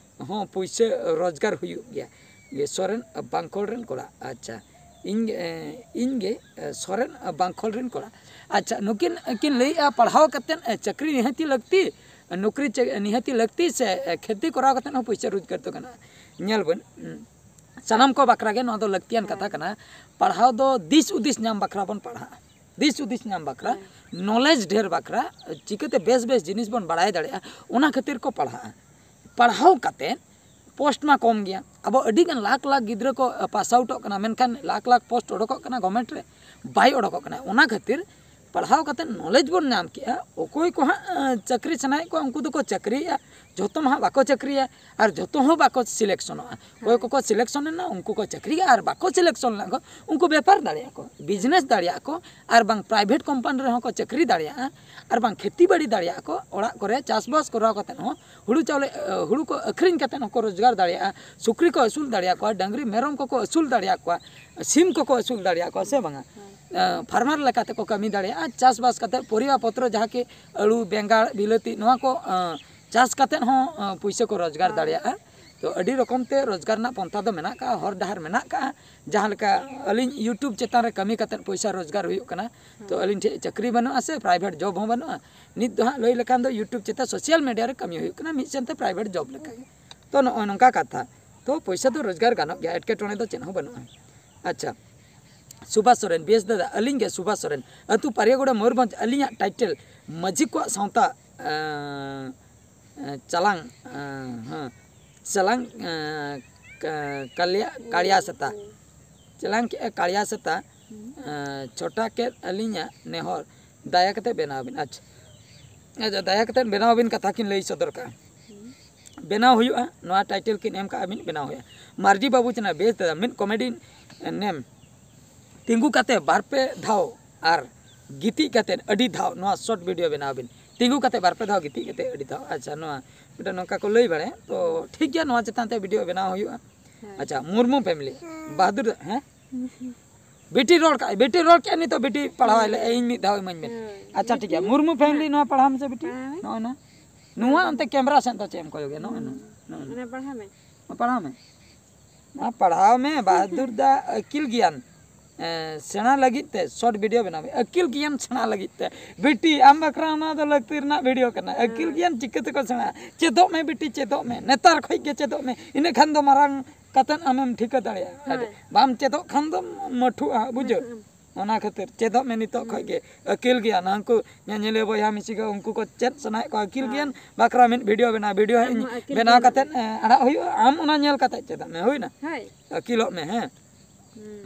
ᱦᱚᱸ ᱯᱩᱭᱥᱟᱹ ᱨᱳᱡᱽᱜᱟᱨ ᱦᱩᱭᱩᱜ ᱜᱮᱭᱟ? ᱜᱮ ᱥᱚᱨᱮᱱ ᱵᱟᱝᱠᱷᱚᱞ ᱨᱮᱱ ᱠᱚᱲᱟ᱾ ᱟᱪᱪᱷᱟ, ᱤᱧ ᱜᱮ, ᱮ, ᱤᱧ ᱜᱮ ᱮ, ᱥᱚᱨᱮᱱ ᱵᱟᱝᱠᱷᱚᱞ ᱨᱮᱱ ᱠᱚᱲᱟ᱾ ᱟᱪᱪᱷᱟ, ᱱᱩᱠᱤᱱ ᱠᱤᱱ ᱞᱟᱹᱭᱮᱜᱼᱟ ᱯᱟᱲᱦᱟᱣ ᱠᱟᱛᱮ ᱮ, ᱪᱟᱹᱠᱨᱤ ᱱᱤᱦᱟᱹᱛᱤ ᱞᱟᱹᱠᱛᱤ, ᱱᱚᱠᱨᱤ ᱪᱮ- ᱱᱤᱦᱟᱹᱛᱤ ᱞᱟᱹᱠᱛᱤ ᱥᱮ ᱮ, ᱠᱷᱮᱛᱤ ᱠᱚᱨᱟᱣ ᱠᱟᱛᱮ ᱦᱚᱸ ᱯᱩᱭᱥᱟᱹ ᱨᱳᱡᱽᱜᱟᱨ ᱫᱚ ᱜᱟᱱᱚᱜᱼᱟ? ᱧᱮᱞ ᱵᱚᱱ, ᱩᱸ, ᱥᱟᱱᱟᱢ ᱠᱚ ᱵᱟᱠᱷᱨᱟ ᱜᱮ ᱱᱚᱣᱟ ᱫᱚ ᱞᱟᱹᱠᱛᱤᱭᱟᱱ ᱠᱟᱛᱷᱟ ᱠᱟᱱᱟ᱾ ᱯᱟᱲᱦᱟᱣ ᱫᱚ ᱫᱤᱥ ᱦᱩᱫᱤᱥ ᱧᱟᱢ ᱵᱟᱠᱷᱨᱟ ᱵᱚᱱ ᱯᱟᱲᱦᱟᱜᱼᱟ, ᱫᱤᱥ ᱦᱩᱫᱤᱥ ᱧᱟᱢ ᱵᱟᱠᱷᱨᱟ, ᱱᱚᱞᱮᱡᱽ ᱰᱷᱮᱨ ᱵᱟᱠᱷᱨᱟ, ᱪᱤᱠᱟᱹᱛᱮ ᱵᱮᱥ ᱵᱮᱥ ᱡᱤᱱᱤᱥ ᱵᱚᱱ ᱵᱟᱲᱟᱭ ᱫᱟᱲᱮᱭᱟᱜᱼᱟ, ᱚᱱᱟ ᱠᱷᱟᱹᱛᱤᱨ ᱠᱚ ᱯᱟᱲᱦᱟᱜᱼᱟ᱾ ᱯᱟᱲᱦᱟᱣ ᱠᱟᱛᱮ ᱯᱳᱥᱴ ᱢᱟ ᱠᱚᱢ ᱜᱮᱭᱟ, ᱟᱵᱚ ᱟᱹᱰᱤ ᱜᱟᱱ ᱞᱟᱠᱷ ᱞᱟᱠᱷ ᱜᱤᱫᱽᱨᱟᱹ ᱠᱚ ᱯᱟᱥ ᱟᱣᱩᱴᱚᱜ ᱠᱟᱱᱟ, ᱢᱮᱱᱠᱷᱟᱱ ᱞᱟᱠᱷ ᱞᱟᱠᱷ ᱯᱳᱥᱴ ᱚᱰᱚᱠᱚᱜ ᱠᱟᱱᱟ ᱜᱚᱵᱷᱢᱮᱱᱴ ᱨᱮ, ᱵᱟᱭ ᱚᱰᱚᱠᱚᱜ ᱠᱟᱱᱟ᱾ ᱚᱱᱟ ᱠᱷᱟᱹᱛᱤᱨ ᱯᱟᱲᱦᱟᱣ ᱠᱟᱛᱮ ᱱᱚᱞᱮᱡᱽ ᱵᱚᱱ ᱧᱟᱢ ᱠᱮᱜᱼᱟ, ᱚᱠᱚᱭ ᱠᱚ ᱦᱟᱸᱜ ᱮ, ᱪᱟᱹᱠᱨᱤ ᱥᱟᱱᱟᱭᱮᱫ ᱠᱚᱣᱟ ᱩᱱᱠᱩ ᱫᱚᱠᱚ ᱪᱟᱹᱠᱨᱤᱭᱮᱜᱼᱟ, ᱡᱷᱚᱛᱚ ᱢᱟ ᱦᱟᱸᱜ ᱵᱟᱠᱚ ᱪᱟᱹᱠᱨᱤᱭᱟ, ᱟᱨ ᱡᱷᱚᱛᱚ ᱦᱚᱸ ᱵᱟᱠᱚ ᱥᱤᱞᱮᱠᱥᱚᱱᱚᱜᱼᱟ᱾ ᱚᱠᱚᱭ ᱠᱚᱠᱚ ᱥᱤᱞᱮᱠᱥᱚᱱ ᱮᱱᱟ ᱩᱱᱠᱩ ᱠᱚ ᱪᱟᱹᱠᱨᱤᱭᱟ, ᱟᱨ ᱵᱟᱠᱚ ᱥᱤᱞᱮᱠᱥᱚᱱ ᱞᱮᱱᱟ ᱠᱚ ᱩᱱᱠᱩ ᱵᱮᱯᱟᱨ ᱫᱟᱲᱮᱭᱟᱜᱼᱟ ᱠᱚ, ᱵᱤᱡᱽᱱᱮᱥ ᱫᱟᱲᱮᱭᱟᱜᱼᱟ ᱠᱚ, ᱟᱨ ᱵᱟᱝ ᱯᱨᱟᱭᱵᱷᱮᱴ ᱠᱳᱢᱯᱟᱱᱤ ᱨᱮᱦᱚᱸ ᱠᱚ ᱪᱟᱹᱠᱨᱤ ᱫᱟᱲᱮᱭᱟᱜᱼᱟ, ᱟᱨ ᱵᱟᱝ ᱠᱷᱮᱛᱤ ᱵᱟᱹᱲᱤ ᱫᱟᱲᱮᱭᱟᱜᱼᱟ ᱠᱚ, ᱚᱲᱟᱜ ᱠᱚᱨᱮ ᱪᱟᱥᱵᱟᱥ ᱠᱚᱨᱟᱣ ᱠᱟᱛᱮ ᱦᱚᱸ ᱦᱩᱲᱩ ᱪᱟᱣᱞᱮ ᱮ, ᱦᱩᱲᱩ ᱠᱚ ᱟᱹᱠᱷᱨᱤᱧ ᱠᱟᱛᱮ ᱦᱚᱸᱠᱚ ᱨᱳᱡᱽᱜᱟᱨ ᱫᱟᱲᱮᱭᱟᱜᱼᱟ, ᱥᱩᱠᱨᱤ ᱠᱚ ᱟᱹᱥᱩᱞ ᱫᱟᱲᱮᱭᱟᱠᱚᱣᱟ, ᱰᱟᱹᱝᱨᱤ ᱢᱮᱨᱚᱢ ᱠᱚᱠᱚ ᱟᱹᱥᱩᱞ ᱫᱟᱲᱮᱭᱟᱠᱚᱣᱟ, ᱥᱤᱢ ᱠᱚᱠᱚ ᱟᱹᱥᱩᱞ ᱫᱟᱲᱮᱭᱟᱠᱚᱣᱟ ᱥᱮ ᱵᱟᱝᱟ? ᱮ, ᱯᱷᱟᱨᱢᱟᱨ ᱞᱮᱠᱟ ᱛᱮᱠᱚ ᱠᱟᱹᱢᱤ ᱫᱟᱲᱮᱭᱟᱜᱼᱟ, ᱪᱟᱥᱵᱟᱥ ᱠᱟᱛᱮ ᱯᱚᱨᱤᱵᱟ ᱯᱚᱛᱨᱚ ᱡᱟᱦᱟᱸ ᱠᱤ ᱟᱹᱞᱩ, ᱵᱮᱸᱜᱟᱲ, ᱵᱤᱞᱟᱹᱛᱤ ᱱᱚᱣᱟ ᱠᱚ ᱮ, ᱪᱟᱥ ᱠᱟᱛᱮ ᱦᱚᱸ ᱮ, ᱯᱩᱭᱥᱟᱹ ᱠᱚ ᱨᱳᱡᱽᱜᱟᱨ ᱫᱟᱲᱮᱭᱟᱜᱼᱟ᱾ ᱛᱚ ᱟᱹᱰᱤ ᱨᱚᱠᱚᱢ ᱛᱮ ᱨᱳᱡᱽᱜᱟᱨ ᱨᱮᱱᱟᱜ ᱯᱚᱱᱛᱷᱟ ᱫᱚ ᱢᱮᱱᱟᱜ ᱠᱟᱜᱼᱟ, ᱦᱚᱨ ᱰᱟᱦᱟᱨ ᱢᱮᱱᱟᱜ ᱠᱟᱜᱼᱟ᱾ ᱡᱟᱦᱟᱸ ᱞᱮᱠᱟ ᱟᱹᱞᱤᱧ YouTube ᱪᱮᱛᱟᱱ ᱨᱮ ᱠᱟᱹᱢᱤ ᱠᱟᱛᱮ ᱯᱚᱭᱥᱟ ᱨᱳᱡᱽᱜᱟᱨ ᱦᱩᱭᱩᱜ ᱠᱟᱱᱟ, ᱛᱚ ᱟᱹᱞᱤᱧ ᱴᱷᱮᱱ ᱪᱟᱹᱠᱨᱤ ᱵᱟᱹᱱᱩᱜᱼᱟ ᱥᱮ ᱯᱨᱟᱭᱵᱷᱮᱴ ᱡᱚᱵ ᱦᱚᱸ ᱵᱟᱹᱱᱩᱜᱼᱟ᱾ ᱱᱤᱛ ᱫᱚ ᱦᱟᱸᱜ ᱞᱟᱹᱭ ᱞᱮᱠᱷᱟᱱ ᱫᱚ YouTube ᱪᱮᱛᱟᱱ ᱥᱳᱥᱟᱞ ᱢᱤᱰᱤᱭᱟ ᱨᱮ ᱠᱟᱹᱢᱤ ᱦᱩᱭᱩᱜ ᱠᱟᱱᱟ, ᱢᱤᱫ ᱥᱮᱱᱛᱮ ᱯᱨᱟᱭᱵᱷᱮᱴ ᱡᱚᱵ ᱞᱮᱠᱟ ᱜᱮ᱾ ᱛᱚ ᱱᱚᱜᱼᱚᱭ ᱱᱚᱝᱠᱟ ᱠᱟᱛᱷᱟ᱾ ᱛᱚ ᱯᱚᱭᱥᱟ ᱫᱚ ᱨᱳᱡᱽᱜᱟᱨ ᱜᱟᱱᱚᱜ ᱜᱮᱭᱟ, ᱮᱴᱠᱮᱴᱚᱬᱮ ᱫᱚ ᱪᱮᱫ ᱦᱚᱸ ᱵᱟᱹᱱᱩᱜᱼᱟ᱾ ᱟᱪᱪᱷᱟ, ᱥᱩᱵᱷᱟᱥ ᱥᱚᱨᱮᱱ, ᱵᱮᱥ ᱫᱟᱫᱟ, ᱟᱹᱞᱤᱧ ᱜᱮ ᱥᱩᱵᱷᱟᱥ ᱥᱚᱨᱮᱱ, ᱟᱹᱛᱩ ᱯᱟᱨᱤᱭᱟᱜᱚᱲᱟ, ᱢᱚᱭᱩᱨᱵᱷᱚᱸᱡᱽ᱾ ᱟᱹᱞᱤᱧᱟᱜ ᱴᱟᱭᱴᱮᱞ ᱢᱟᱹᱡᱷᱤ ᱠᱚᱣᱟᱜ ᱥᱟᱶᱛᱟ, ᱮᱸ, ᱮᱸ, ᱪᱟᱞᱟᱝ, ᱮᱸ, ᱦᱮᱸ, ᱪᱟᱞᱟᱝ, ᱮᱸ, ᱠᱟ-, ᱠᱟᱞᱤᱭᱟ-, ᱠᱟᱲᱤᱭᱟ ᱥᱮᱛᱟ᱾ ᱪᱟᱞᱟᱝ ᱠᱮᱜᱼᱟ ᱠᱟᱲᱤᱭᱟ ᱥᱮᱛᱟ᱾ ᱮᱸ, ᱪᱷᱚᱴᱟ ᱠᱮᱫ ᱟᱹᱞᱤᱧᱟᱜ ᱱᱮᱦᱚᱨ, ᱫᱟᱭᱟ ᱠᱟᱛᱮ ᱵᱮᱱᱟᱣ ᱵᱤᱱ᱾ ᱟᱪᱪᱷᱟ, ᱟᱪᱪᱷᱟ, ᱫᱟᱭᱟ ᱠᱟᱛᱮ ᱵᱮᱱᱟᱣ ᱵᱤᱱ, ᱠᱟᱛᱷᱟ ᱠᱤᱱ ᱞᱟᱹᱭ ᱥᱚᱫᱚᱨ ᱠᱟᱜᱼᱟ᱾ ᱵᱮᱱᱟᱣ ᱦᱩᱭᱩᱜᱼᱟ, ᱱᱚᱣᱟ ᱴᱟᱭᱴᱮᱞ ᱠᱤᱱ ᱮᱢ ᱠᱟᱜᱼᱟ ᱵᱤᱱ, ᱵᱮᱱᱟᱣ ᱦᱩᱭᱩᱜᱼᱟ᱾ ᱢᱟᱨᱰᱤ ᱵᱟᱹᱵᱩ ᱪᱮᱱᱟ, ᱵᱮᱥ ᱫᱟᱫᱟ, ᱢᱤᱫ ᱠᱚᱢᱮᱰᱤ ᱱᱮᱢ ᱛᱤᱸᱜᱩ ᱠᱟᱛᱮ ᱵᱟᱨ ᱯᱮ ᱫᱷᱟᱣ ᱟᱨ ᱜᱤᱛᱤᱡ ᱠᱟᱛᱮ ᱟᱹᱰᱤ ᱫᱷᱟᱣ ᱱᱚᱣᱟ ᱥᱚᱨᱴ ᱵᱷᱤᱰᱤᱭᱳ ᱵᱮᱱᱟᱣ ᱵᱤᱱ᱾ ᱛᱤᱸᱜᱩ ᱠᱟᱛᱮ ᱵᱟᱨ ᱯᱮ ᱫᱷᱟᱣ ᱜᱤᱛᱤᱡ ᱠᱟᱛᱮ ᱟᱹᱰᱤ ᱫᱷᱟᱣ᱾ ᱟᱪᱪᱷᱟ, ᱱᱚᱣᱟ ᱢᱤᱫᱴᱮᱱ ᱱᱚᱝᱠᱟ ᱠᱚ ᱞᱟᱹᱭ ᱵᱟᱲᱟᱭᱟ, ᱛᱚ ᱴᱷᱤᱠ ᱜᱮᱭᱟ, ᱱᱚᱣᱟ ᱪᱮᱛᱟᱱ ᱛᱮ ᱵᱷᱤᱰᱤᱭᱳ ᱵᱮᱱᱟᱣ ᱦᱩᱭᱩᱜᱼᱟ᱾ ᱟᱪᱪᱷᱟ, ᱢᱩᱨᱢᱩ ᱯᱷᱮᱢᱤᱞᱤ, ᱵᱟᱦᱟᱫᱩᱨ ᱫᱟ, ᱦᱮᱸ? ᱵᱤᱴᱤ ᱨᱚᱲ ᱠᱟᱜ, ᱵᱤᱴᱤ ᱨᱚᱲ ᱠᱮᱜᱼᱟ, ᱱᱤᱛᱚᱜ ᱵᱤᱴᱤ ᱯᱟᱲᱦᱟᱣ ᱟᱭ ᱞᱮ, ᱤᱧ ᱢᱤᱫ ᱫᱷᱟᱣ ᱤᱢᱟᱹᱧ ᱢᱮ᱾ ᱟᱪᱪᱷᱟ, ᱴᱷᱤᱠ ᱜᱮᱭᱟ, ᱢᱩᱨᱢᱩ ᱯᱷᱮᱢᱤᱞᱤ, ᱱᱚᱣᱟ ᱯᱟᱲᱦᱟᱣ ᱢᱮᱥᱮ ᱵᱤᱴᱤ᱾ ᱱᱚᱜᱼᱚᱭ ᱱᱟ, ᱱᱚᱣᱟ ᱚᱱᱛᱮ ᱠᱮᱢᱨᱟ ᱥᱮᱫ ᱫᱚ ᱪᱮᱫ ᱮᱢ ᱠᱚᱭᱚᱜᱮᱜᱼᱟ? ᱱᱚᱜᱼᱚᱭ ᱱᱟ, ᱱᱚᱜᱼᱚᱭ ᱱᱟ᱾ ᱯᱟᱲᱦᱟᱣ ᱢᱮ᱾ ᱢᱟ ᱯᱟᱲᱦᱟᱣ ᱢᱮ, ᱵᱟᱦᱟᱫᱩᱨ ᱫᱟ, ᱟᱹᱠᱤᱞ ᱜᱮᱭᱟᱱ, ᱮ, ᱥᱮᱬᱟ ᱞᱟᱹᱜᱤᱫ ᱛᱮ ᱥᱚᱨᱴ ᱵᱷᱤᱰᱤᱭᱳ ᱵᱮᱱᱟᱣ ᱢᱮ, ᱟᱹᱠᱤᱞ ᱜᱮᱭᱟᱱ ᱥᱮᱬᱟ ᱞᱟᱹᱜᱤᱫ ᱛᱮ᱾ ᱵᱤᱴᱤ, ᱟᱢ ᱵᱟᱠᱷᱨᱟ ᱚᱱᱟ ᱫᱚ ᱞᱟᱹᱠᱛᱤ ᱨᱮᱱᱟᱜ ᱵᱷᱤᱰᱤᱭᱳ ᱠᱟᱱᱟ᱾ ᱟᱹᱠᱤᱞ ᱜᱮᱭᱟᱱ ᱪᱤᱠᱟᱹ ᱛᱮᱠᱚ ᱥᱮᱬᱟᱜᱼᱟ? ᱪᱮᱫᱚᱜ ᱢᱮ ᱵᱤᱴᱤ, ᱪᱮᱫᱚᱜ ᱢᱮ, ᱱᱮᱛᱟᱨ ᱠᱷᱚᱡ ᱜᱮ ᱪᱮᱫᱚᱜ ᱢᱮ, ᱤᱱᱟᱹ ᱠᱷᱟᱱ ᱫᱚ ᱢᱟᱨᱟᱝ ᱠᱟᱛᱮᱫ ᱟᱢᱮᱢ ᱴᱷᱤᱠᱟᱹ ᱫᱟᱲᱮᱭᱟᱜᱼᱟ᱾ ᱵᱟᱢ ᱪᱮᱫᱚᱜ ᱠᱷᱟᱱ ᱫᱚᱢ ᱢᱟᱹᱴᱷᱩᱜᱼᱟ, ᱵᱩᱡᱷᱟᱹᱣ? ᱚᱱᱟ ᱠᱷᱟᱹᱛᱤᱨ ᱪᱮᱫᱚᱜ ᱢᱮ ᱱᱤᱛᱚᱜ ᱠᱷᱚᱡ ᱜᱮ, ᱟᱹᱠᱤᱞ ᱜᱮᱭᱟᱱ᱾ ᱩᱱᱠᱩ ᱧᱮᱧᱮᱞᱤᱭᱟᱹ ᱵᱚᱭᱦᱟ ᱢᱤᱥᱤ ᱠᱚ, ᱩᱱᱠᱩ ᱠᱚ ᱪᱮᱫ ᱥᱟᱱᱟᱭᱮᱫ ᱠᱚᱣᱟ ᱟᱹᱠᱤᱞ ᱜᱮᱭᱟᱱ ᱵᱟᱠᱷᱨᱟ ᱢᱤᱫ ᱵᱷᱤᱰᱤᱭᱳ ᱵᱮᱱᱟᱣ, ᱵᱷᱤᱰᱤᱭᱳ ᱦᱟᱸᱜ ᱤᱧ ᱵᱮᱱᱟᱣ ᱠᱟᱛᱮᱫ, ᱮ, ᱟᱲᱟᱜ ᱦᱩᱭᱩᱜᱼᱟ, ᱟᱢ ᱚᱱᱟ ᱧᱮᱞ ᱠᱟᱛᱮᱫ ᱪᱮᱫᱟᱜ ᱢᱮ, ᱦᱩᱭᱱᱟ? ᱟᱹᱠᱤᱞᱚᱜ ᱢᱮ, ᱦᱮᱸ᱾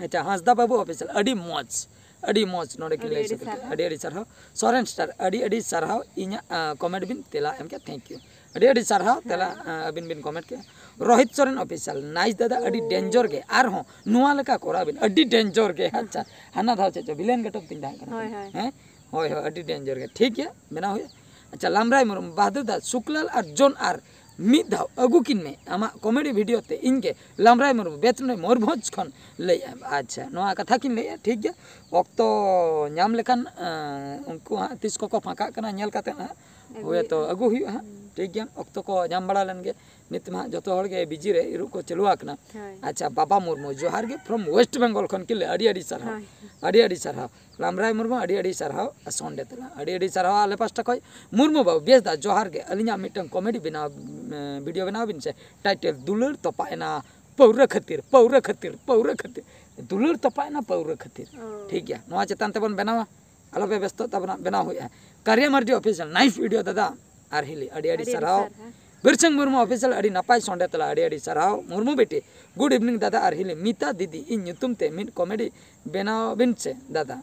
ᱟᱪᱪᱷᱟ, ᱦᱟᱸᱥᱫᱟ ᱵᱟᱹᱵᱩ ᱚᱯᱷᱤᱥᱤᱭᱟᱞ, ᱟᱹᱰᱤ ᱢᱚᱡᱽ, ᱟᱹᱰᱤ ᱢᱚᱡᱽ ᱱᱚᱰᱮ ᱠᱤᱱ ᱞᱟᱹᱭ ᱥᱚᱫᱚᱨ ᱠᱮᱫᱟ᱾ ᱟᱹᱰᱤ ᱟᱹᱰᱤ ᱥᱟᱨᱦᱟᱣ᱾ ᱥᱚᱨᱮᱱ ᱥᱴᱟᱨ, ᱟᱹᱰᱤ ᱟᱹᱰᱤ ᱥᱟᱨᱦᱟᱣ, ᱤᱧᱟᱹᱜ, ᱟ, ᱠᱚᱢᱮᱱᱴ ᱵᱤᱱ ᱛᱮᱞᱟ ᱮᱢ ᱠᱮᱫᱟ, ᱛᱷᱮᱝᱠ ᱭᱩ᱾ ᱟᱹᱰᱤ ᱟᱹᱰᱤ ᱥᱟᱨᱦᱟᱣ, ᱛᱮᱞᱟ, ᱟ, ᱟᱹᱵᱤᱱ ᱵᱤᱱ ᱠᱚᱢᱮᱱᱴ ᱠᱮᱫᱟ᱾ ᱨᱳᱦᱤᱛ ᱥᱚᱨᱮᱱ ᱚᱯᱷᱤᱥᱤᱭᱟᱞ, ᱱᱟᱭᱤᱥ ᱫᱟᱫᱟ, ᱟᱹᱰᱤ ᱰᱮᱧᱡᱚᱨ ᱜᱮ, ᱟᱨᱦᱚᱸ ᱱᱚᱣᱟ ᱞᱮᱠᱟ ᱠᱚᱨᱟᱣ ᱵᱤᱱ, ᱟᱹᱰᱤ ᱰᱮᱧᱡᱚᱨ ᱜᱮ᱾ ᱟᱪᱪᱷᱟ, ᱦᱟᱱᱟ ᱫᱷᱟᱣ ᱪᱮᱫ ᱪᱚ ᱵᱷᱤᱞᱮᱱ ᱜᱮᱴᱚᱯ ᱛᱤᱧ ᱛᱟᱦᱮᱸ ᱠᱟᱱᱟ᱾ ᱦᱮᱸ, ᱦᱳᱭ ᱦᱳᱭ, ᱟᱹᱰᱤ ᱰᱮᱧᱡᱚᱨ ᱜᱮ᱾ ᱴᱷᱤᱠ ᱜᱮᱭᱟ, ᱵᱮᱱᱟᱣ ᱦᱩᱭᱩᱜᱼᱟ᱾ ᱟᱪᱪᱷᱟ, ᱞᱟᱢᱨᱟᱭ ᱢᱩᱨᱢᱩ, ᱵᱟᱦᱟᱫᱩᱨ ᱫᱟ, ᱥᱩᱠᱞᱟᱞ ᱟᱨ ᱡᱚᱱ ᱟᱨ ᱢᱤᱫ ᱫᱷᱟᱣ ᱟᱹᱜᱩ ᱠᱤᱱ ᱢᱮ, ᱟᱢᱟᱜ ᱠᱚᱢᱮᱰᱤ ᱵᱷᱤᱰᱤᱭᱳ ᱛᱮ᱾ ᱤᱧ ᱜᱮ ᱞᱟᱢᱨᱟᱭ ᱢᱩᱨᱢᱩ, ᱵᱮᱛᱱᱚᱭ ᱢᱚᱭᱩᱨᱵᱷᱚᱸᱡᱽ ᱠᱷᱚᱱ ᱞᱟᱹᱭᱮᱫᱼᱟ᱾ ᱟᱪᱪᱷᱟ, ᱱᱚᱣᱟ ᱠᱟᱛᱷᱟ ᱠᱤᱱ ᱞᱟᱹᱭᱮᱫᱼᱟ, ᱴᱷᱤᱠ ᱜᱮᱭᱟ᱾ ᱚᱠᱛᱚ ᱧᱟᱢ ᱞᱮᱠᱷᱟᱱ, ᱮᱸ, ᱩᱱᱠᱩ ᱦᱟᱸᱜ ᱛᱤᱥ ᱠᱚᱠᱚ ᱯᱷᱟᱸᱠᱟᱜ ᱠᱟᱱᱟ ᱧᱮᱞ ᱠᱟᱛᱮᱫ ᱦᱟᱸᱜ ᱦᱳᱭᱛᱳ ᱟᱹᱜᱩ ᱦᱩᱭᱩᱜᱼᱟ ᱦᱟᱸᱜ᱾ ᱴᱷᱤᱠ ᱜᱮᱭᱟ, ᱚᱠᱛᱚ ᱠᱚ ᱧᱟᱢ ᱵᱟᱲᱟ ᱞᱮᱱ ᱜᱮ᱾ ᱱᱤᱛ ᱢᱟ ᱦᱟᱸᱜ ᱡᱚᱛᱚ ᱦᱚᱲ ᱜᱮ ᱵᱤᱡᱤ ᱨᱮ ᱤᱨᱩᱜ ᱠᱚ ᱪᱟᱹᱞᱩ ᱟᱠᱟᱱᱟ᱾ ᱟᱪᱪᱷᱟ, ᱵᱟᱵᱟ ᱢᱩᱨᱢᱩ, ᱡᱚᱦᱟᱨ ᱜᱮ from West Bengal ᱠᱷᱚᱱ ᱠᱤᱱ ᱞᱟᱹᱭ, ᱟᱹᱰᱤ ᱟᱹᱰᱤ ᱥᱟᱨᱦᱟᱣ, ᱟᱹᱰᱤ ᱟᱹᱰᱤ ᱥᱟᱨᱦᱟᱣ᱾ ᱞᱟᱢᱨᱟᱭ ᱢᱩᱨᱢᱩ, ᱟᱹᱰᱤ ᱟᱹᱰᱤ ᱥᱟᱨᱦᱟᱣ ᱥᱚᱱᱰᱮ ᱛᱮᱞᱟ, ᱟᱹᱰᱤ ᱟᱹᱰᱤ ᱥᱟᱨᱦᱟᱣ ᱟᱞᱮ ᱯᱟᱥᱴᱟ ᱠᱷᱚᱱ᱾ ᱢᱩᱨᱢᱩ ᱵᱟᱹᱵᱩ, ᱵᱮᱥ ᱫᱟ, ᱡᱚᱦᱟᱨ ᱜᱮ᱾ ᱟᱹᱞᱤᱧᱟᱜ ᱢᱤᱫᱴᱟᱝ ᱠᱚᱢᱮᱰᱤ ᱵᱮᱱᱟᱣ, ᱮᱸ, ᱵᱷᱤᱰᱤᱭᱳ ᱵᱮᱱᱟᱣ ᱵᱤᱱ ᱥᱮ, ᱴᱟᱭᱴᱮᱞ ᱫᱩᱞᱟᱹᱲ ᱛᱚᱯᱟᱜ ᱮᱱᱟ ᱯᱟᱹᱣᱨᱟᱹ ᱠᱷᱟᱹᱛᱤᱨ, ᱯᱟᱹᱣᱨᱟᱹ ᱠᱷᱟᱹᱛᱤᱨ, ᱯᱟᱹᱣᱨᱟᱹ ᱠᱷᱟᱹᱛᱤᱨ, ᱫᱩᱞᱟᱹᱲ ᱛᱚᱯᱟᱜ ᱮᱱᱟ ᱯᱟᱹᱣᱨᱟᱹ ᱠᱷᱟᱹᱛᱤᱨ᱾ ᱴᱷᱤᱠ ᱜᱮᱭᱟ, ᱱᱚᱣᱟ ᱪᱮᱛᱟᱱ ᱛᱮᱵᱚᱱ ᱵᱮᱱᱟᱣᱟ, ᱟᱞᱚᱯᱮ ᱵᱮᱥᱛᱚᱜ ᱛᱟᱵᱚᱱᱟ, ᱵᱮᱱᱟᱣ ᱦᱩᱭᱩᱜᱼᱟ᱾ ᱠᱟᱨᱤᱭᱟ ᱢᱟᱨᱰᱤ ᱚᱯᱷᱤᱥᱤᱭᱟᱞ, ᱱᱟᱭᱤᱥ ᱵᱷᱤᱰᱤᱭᱳ ᱫᱟᱫᱟ ᱟᱨ ᱦᱤᱞᱤ, ᱟᱹᱰᱤ ᱟᱹᱰᱤ ᱥᱟᱨᱦᱟᱣ᱾ ᱵᱤᱨᱥᱟᱝ ᱢᱩᱨᱢᱩ ᱚᱯᱷᱤᱥᱤᱭᱟᱞ, ᱟᱹᱰᱤ ᱱᱟᱯᱟᱭ ᱥᱚᱱᱰᱮ ᱛᱮᱞᱟ, ᱟᱹᱰᱤ ᱟᱹᱰᱤ ᱥᱟᱨᱦᱟᱣ᱾ ᱢᱩᱨᱢᱩ ᱵᱤᱴᱤ, ᱜᱩᱰ ᱤᱵᱷᱤᱱᱤᱝ ᱫᱟᱫᱟ ᱟᱨ ᱦᱤᱞᱤ, ᱢᱤᱛᱟ ᱫᱤᱫᱤ, ᱤᱧ ᱧᱩᱛᱩᱢ ᱛᱮ ᱢᱤᱫ ᱠᱚᱢᱮᱰᱤ ᱵᱮᱱᱟᱣ ᱵᱤᱱ ᱥᱮ ᱫᱟᱫᱟ᱾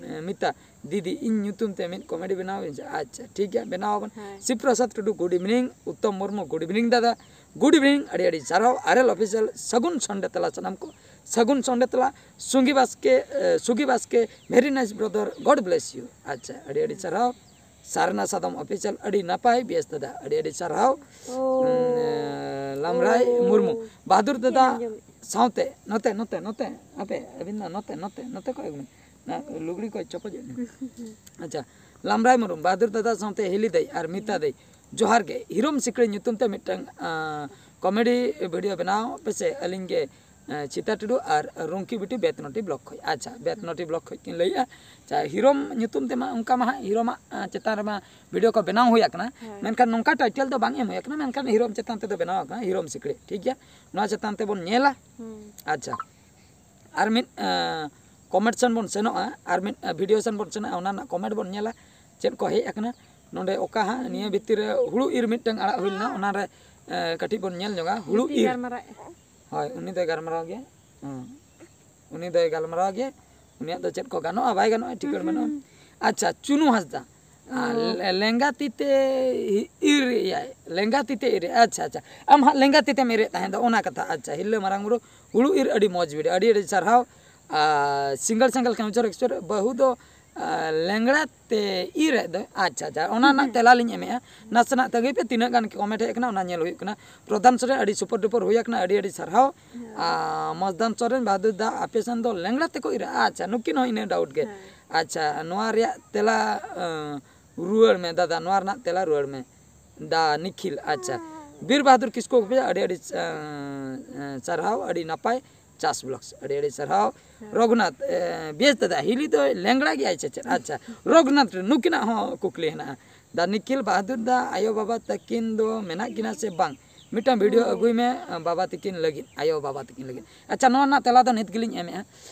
ᱮ, ᱢᱤᱛᱟ ᱫᱤᱫᱤ, ᱤᱧ ᱧᱩᱛᱩᱢ ᱛᱮ ᱢᱤᱫ ᱠᱚᱢᱮᱰᱤ ᱵᱮᱱᱟᱣ ᱵᱤᱱ ᱥᱮ᱾ ᱟᱪᱪᱷᱟ, ᱴᱷᱤᱠ ᱜᱮᱭᱟ, ᱵᱮᱱᱟᱣ ᱟᱵᱚᱱ᱾ ᱥᱤᱵ ᱯᱨᱚᱥᱟᱫᱽ ᱴᱩᱰᱩ, ᱜᱩᱰ ᱤᱵᱷᱤᱱᱤᱝ᱾ ᱩᱛᱛᱚᱢ ᱢᱩᱨᱢᱩ, ᱜᱩᱰ ᱤᱵᱷᱤᱱᱤᱝ ᱫᱟᱫᱟ, ᱜᱩᱰ ᱤᱵᱷᱤᱱᱤᱝ, ᱟᱹᱰᱤ ᱟᱹᱰᱤ ᱥᱟᱨᱦᱟᱣ᱾ ᱟᱨᱮᱞ ᱚᱯᱷᱤᱥᱤᱭᱟᱞ, ᱥᱟᱹᱜᱩᱱ ᱥᱚᱱᱰᱮ ᱛᱮᱞᱟ ᱥᱟᱱᱟᱢ ᱠᱚ, ᱥᱟᱹᱜᱩᱱ ᱥᱚᱱᱰᱮ ᱛᱮᱞᱟ᱾ ᱥᱩᱜᱤ ᱵᱟᱥᱠᱮ, ᱮ, ᱥᱩᱜᱤ ᱵᱟᱥᱠᱮ, very nice brother, God bless you᱾ ᱟᱪᱪᱷᱟ, ᱟᱹᱰᱤ ᱟᱹᱰᱤ ᱥᱟᱨᱦᱟᱣ᱾ ᱥᱟᱨᱱᱟ ᱥᱟᱫᱚᱢ ᱚᱯᱷᱤᱥᱤᱭᱟᱞ, ᱟᱹᱰᱤ ᱱᱟᱯᱟᱭ ᱵᱮᱥ ᱫᱟᱫᱟ, ᱟᱹᱰᱤ ᱟᱹᱰᱤ ᱥᱟᱨᱦᱟᱣ᱾ ᱳ᱾ ᱩᱢ, ᱮ, ᱞᱟᱢᱨᱟᱭ ᱳ᱾ ᱢᱩᱨᱢᱩ, ᱵᱟᱦᱟᱫᱩᱨ ᱫᱟᱫᱟ ᱟᱸᱡᱚᱢᱮᱫ᱾ ᱥᱟᱶᱛᱮ ᱱᱚᱛᱮ ᱱᱚᱛᱮ ᱱᱚᱛᱮ ᱟᱯᱮ ᱟᱹᱵᱤᱱ ᱫᱚ ᱱᱚᱛᱮ ᱱᱚᱛᱮ ᱱᱚᱛᱮ ᱠᱚᱭᱚᱜ ᱵᱤᱱ, ᱚᱱᱟ ᱞᱩᱜᱽᱲᱤ ᱠᱚ ᱪᱚᱯᱚᱡᱚᱜ ᱵᱤᱱ᱾ ᱟᱪᱪᱷᱟ, ᱞᱟᱢᱨᱟᱭ ᱢᱩᱨᱢᱩ, ᱵᱟᱦᱟᱫᱩᱨ ᱫᱟᱫᱟ ᱥᱟᱶᱛᱮ ᱦᱤᱞᱤ ᱫᱟᱹᱭ ᱟᱨ ᱢᱤᱛᱟ ᱫᱟᱹᱭ, ᱡᱚᱦᱟᱨ ᱜᱮ᱾ ᱦᱤᱨᱳᱢ ᱥᱤᱠᱲᱤ ᱧᱩᱛᱩᱢ ᱛᱮ ᱢᱤᱫᱴᱟᱝ, ᱟᱸ, ᱠᱚᱢᱮᱰᱤ ᱵᱷᱤᱰᱤᱭᱳ ᱵᱮᱱᱟᱣ ᱯᱮᱥᱮ, ᱟᱹᱞᱤᱧ ᱜᱮ, ᱟᱸ, ᱪᱷᱤᱛᱟ ᱴᱩᱰᱩ ᱟᱨ ᱨᱩᱝᱠᱤ ᱵᱤᱴᱤ, ᱵᱮᱛᱱᱚᱴᱤ ᱵᱞᱚᱠ ᱠᱷᱚᱡ᱾ ᱟᱪᱪᱷᱟ, ᱵᱮᱛᱱᱚᱴᱤ ᱵᱞᱚᱠ ᱠᱷᱚᱡ ᱠᱤᱱ ᱞᱟᱹᱭᱮᱜᱼᱟ᱾ ᱟᱪᱪᱷᱟ, ᱦᱤᱨᱳᱢ ᱧᱩᱛᱩᱢ ᱛᱮᱢᱟ ᱚᱱᱠᱟ ᱢᱟ ᱦᱟᱸᱜ ᱦᱤᱨᱳᱢᱟᱜ, ᱟᱸ, ᱪᱮᱛᱟᱱ ᱨᱮᱢᱟ ᱵᱷᱤᱰᱤᱭᱳ ᱠᱚ ᱵᱮᱱᱟᱣ ᱦᱩᱭ ᱟᱠᱟᱱᱟ, ᱦᱳᱭ᱾ ᱢᱮᱱᱠᱷᱟᱱ ᱱᱚᱝᱠᱟ ᱴᱟᱭᱴᱮᱞ ᱫᱚ ᱵᱟᱝ ᱮᱢ ᱦᱩᱭ ᱟᱠᱟᱱᱟ, ᱢᱮᱱᱠᱷᱟᱱ ᱦᱤᱨᱳᱢ ᱪᱮᱛᱟᱱ ᱛᱮᱫᱚ ᱵᱮᱱᱟᱣ ᱟᱠᱟᱱᱟ, ᱦᱤᱨᱳᱢ ᱥᱤᱠᱲᱤ, ᱴᱷᱤᱠ ᱜᱮᱭᱟ᱾ ᱱᱚᱣᱟ ᱪᱮᱛᱟᱱ ᱛᱮᱵᱚᱱ ᱧᱮᱞᱟ᱾ ᱦᱩᱸ᱾ ᱟᱪᱪᱷᱟ, ᱟᱨ ᱢᱤᱫ, ᱟᱸ, ᱠᱚᱢᱮᱱᱴ ᱥᱮᱱ ᱵᱚᱱ ᱥᱮᱱᱚᱜᱼᱟ, ᱟᱨ ᱢᱤᱫ, ᱟᱸ, ᱵᱷᱤᱰᱤᱭᱳ ᱥᱮᱱ ᱵᱚᱱ ᱥᱮᱱᱚᱜᱼᱟ, ᱚᱱᱟ ᱨᱮᱱᱟᱜ ᱠᱚᱢᱮᱱᱴ ᱵᱚᱱ ᱧᱮᱞᱟ ᱪᱮᱫ ᱠᱚ ᱦᱮᱡ ᱟᱠᱟᱱᱟ᱾ ᱱᱚᱰᱮ ᱚᱠᱟ ᱦᱟᱸᱜ ᱱᱤᱭᱟᱹ ᱵᱷᱤᱛᱤᱨ ᱨᱮ ᱦᱩᱲᱩ ᱤᱨ ᱢᱤᱫᱴᱟᱝ ᱟᱲᱟᱜ ᱦᱩᱭ ᱞᱮᱱᱟ, ᱚᱱᱟ ᱨᱮ, ᱟᱸ, ᱠᱟᱹᱴᱤᱡ ᱵᱚᱱ ᱧᱮᱞ ᱧᱚᱜᱟ, ᱦᱩᱲᱩ ᱵᱤᱴᱤ ᱤᱨ᱾ ᱜᱟᱞᱢᱟᱨᱟᱣᱮᱫᱼᱟ᱾ ᱦᱳᱭ, ᱩᱱᱤ ᱫᱚᱭ ᱜᱟᱞᱢᱟᱨᱟᱣ ᱜᱮᱭᱟ᱾ ᱦᱮᱸ, ᱩᱱᱤ ᱫᱚᱭ ᱜᱟᱞᱢᱟᱨᱟᱣ ᱜᱮᱭᱟ᱾ ᱩᱱᱤᱭᱟᱜ ᱫᱚ ᱪᱮᱫ ᱠᱚ ᱜᱟᱱᱚᱜᱼᱟ, ᱵᱟᱭ ᱜᱟᱱᱚᱜᱼᱟ, ᱴᱷᱤᱠᱟᱹᱱ ᱵᱟᱹᱱᱩᱜᱼᱟ᱾ ᱦᱩᱸ᱾ ᱟᱪᱪᱷᱟ, ᱪᱩᱱᱩ ᱦᱟᱸᱥᱫᱟ, ᱟᱨ ᱚ᱾ ᱞᱮ-, ᱞᱮᱸᱜᱟ ᱛᱤ ᱛᱮ ᱤᱨ ᱮᱭᱟᱭ, ᱞᱮᱸᱜᱟ ᱛᱤ ᱛᱮ ᱤᱨ ᱮᱭᱟᱭ᱾ ᱟᱪᱪᱷᱟ, ᱟᱪᱪᱷᱟ, ᱟᱢ ᱦᱟᱸᱜ ᱞᱮᱸᱜᱟ ᱛᱤ ᱛᱮᱢ ᱤᱨᱮᱫ ᱛᱟᱦᱮᱸ ᱫᱚ, ᱚᱱᱟ ᱠᱟᱛᱷᱟ᱾ ᱟᱪᱪᱷᱟ, ᱦᱤᱨᱞᱟᱹ ᱢᱟᱨᱟᱝ ᱵᱩᱨᱩ ᱦᱩᱲᱩ ᱤᱨ, ᱟᱹᱰᱤ ᱢᱚᱡᱽ ᱵᱷᱤᱰᱤᱭᱳ, ᱟᱹᱰᱤ ᱟᱹᱰᱤ ᱥᱟᱨᱦᱟᱣ᱾ ᱟᱨ ᱥᱤᱝᱜᱮᱞ ᱥᱤᱝᱜᱮᱞ ᱠᱮᱢᱪᱚᱨ ᱮᱠᱥᱯᱮᱨ ᱵᱟᱹᱦᱩ ᱫᱚ, ᱟᱨ ᱞᱮᱸᱜᱲᱟ ᱛᱮ ᱤᱨ ᱮᱫ ᱫᱚᱭ᱾ ᱟᱪᱪᱷᱟ, ᱟᱪᱪᱷᱟ, ᱚᱱᱟ ᱨᱮᱱᱟᱜ ᱦᱩᱸ᱾ ᱛᱮᱞᱟ ᱞᱤᱧ ᱮᱢᱮᱜᱼᱟ᱾ ᱱᱟᱥᱮᱱᱟᱜ ᱛᱟᱹᱜᱤ ᱯᱮ, ᱛᱤᱱᱟᱹᱜ ᱜᱟᱱ ᱠᱚᱢᱮᱱᱴ ᱦᱮᱡ ᱟᱠᱟᱱᱟ, ᱚᱱᱟ ᱧᱮᱞ ᱦᱩᱭᱩᱜ ᱠᱟᱱᱟ᱾ ᱯᱨᱚᱫᱷᱟᱱ ᱥᱚᱨᱮᱱ, ᱟᱹᱰᱤ ᱥᱩᱯᱚᱨ ᱰᱩᱯᱚᱨ ᱦᱩᱭ ᱟᱠᱟᱱᱟ, ᱟᱹᱰᱤ ᱟᱹᱰᱤ ᱥᱟᱨᱦᱟᱣ᱾ ᱦᱮᱸ᱾ ᱟᱨ ᱢᱚᱥᱫᱟᱱ ᱥᱚᱨᱮᱱ, ᱵᱟᱦᱟᱫᱩᱨ ᱫᱟ, ᱟᱯᱮ ᱥᱮᱱ ᱫᱚ ᱞᱮᱸᱜᱲᱟ ᱛᱮᱠᱚ ᱤᱨᱟ? ᱟᱪᱪᱷᱟ, ᱱᱩᱠᱤᱱ ᱦᱚᱸ ᱤᱱᱟᱹ ᱰᱟᱣᱩᱴ ᱜᱮ᱾ ᱦᱮᱸ᱾ ᱟᱪᱪᱷᱟ, ᱱᱚᱣᱟ ᱨᱮᱭᱟᱜ ᱛᱮᱞᱟ, ᱟᱸ, ᱨᱩᱣᱟᱹᱲ ᱢᱮ ᱫᱟᱫᱟ, ᱱᱚᱣᱟ ᱨᱮᱱᱟᱜ ᱛᱮᱞᱟ ᱨᱩᱣᱟᱹᱲ ᱢᱮ ᱫᱟ ᱱᱤᱠᱷᱤᱞ᱾ ᱟᱪᱪᱷᱟ, ᱵᱤᱨ ᱵᱟᱦᱟᱫᱩᱨ ᱠᱤᱥᱠᱩ ᱜᱚᱯᱤᱭᱟ, ᱟᱹᱰᱤ ᱟᱹᱰᱤ, ᱟᱸ, ᱟᱸ, ᱥᱟᱨᱦᱟᱣ, ᱟᱹᱰᱤ ᱱᱟᱯᱟᱭ ᱪᱟᱥ ᱵᱞᱚᱜᱥ, ᱟᱹᱰᱤ ᱟᱹᱰᱤ ᱥᱟᱨᱦᱟᱣ᱾ ᱦᱮᱸ᱾ ᱨᱚᱜᱷᱩᱱᱟᱛᱷ, ᱮ, ᱵᱮᱥ ᱫᱟᱫᱟ, ᱦᱤᱞᱤ ᱫᱚᱭ ᱞᱮᱝᱲᱟ ᱜᱮᱭᱟᱭ ᱥᱮ ᱪᱮᱫ? ᱟᱪᱪᱷᱟ, ᱨᱚᱜᱷᱩᱱᱟᱛᱷ ᱨᱮ ᱱᱩᱠᱤᱱᱟᱜ ᱦᱚᱸ ᱠᱩᱠᱞᱤ ᱦᱮᱱᱟᱜᱼᱟ᱾ ᱫᱟ ᱱᱤᱠᱷᱤᱞ, ᱵᱟᱦᱟᱫᱩᱨ ᱫᱟ ᱟᱭᱳ ᱵᱟᱵᱟ ᱛᱟᱹᱠᱤᱱ ᱫᱚ ᱢᱮᱱᱟᱜ ᱠᱤᱱᱟ ᱥᱮ ᱵᱟᱝ? ᱢᱤᱫᱴᱟᱝ ᱵᱷᱤᱰᱤᱭᱳ ᱦᱮᱸ᱾ ᱟᱹᱜᱩᱭ ᱢᱮ, ᱟ, ᱵᱟᱵᱟ ᱛᱟᱹᱠᱤᱱ ᱞᱟᱹᱜᱤᱫ, ᱟᱭᱳ ᱵᱟᱵᱟ ᱛᱟᱹᱠᱤᱱ ᱞᱟᱹᱜᱤᱫ᱾ ᱟᱪᱪᱷᱟ, ᱱᱚᱣᱟ ᱨᱮᱱᱟᱜ ᱛᱮᱞᱟ ᱫᱚ ᱱᱤᱛ ᱜᱮᱞᱤᱧ ᱮᱢᱮᱜᱼᱟ᱾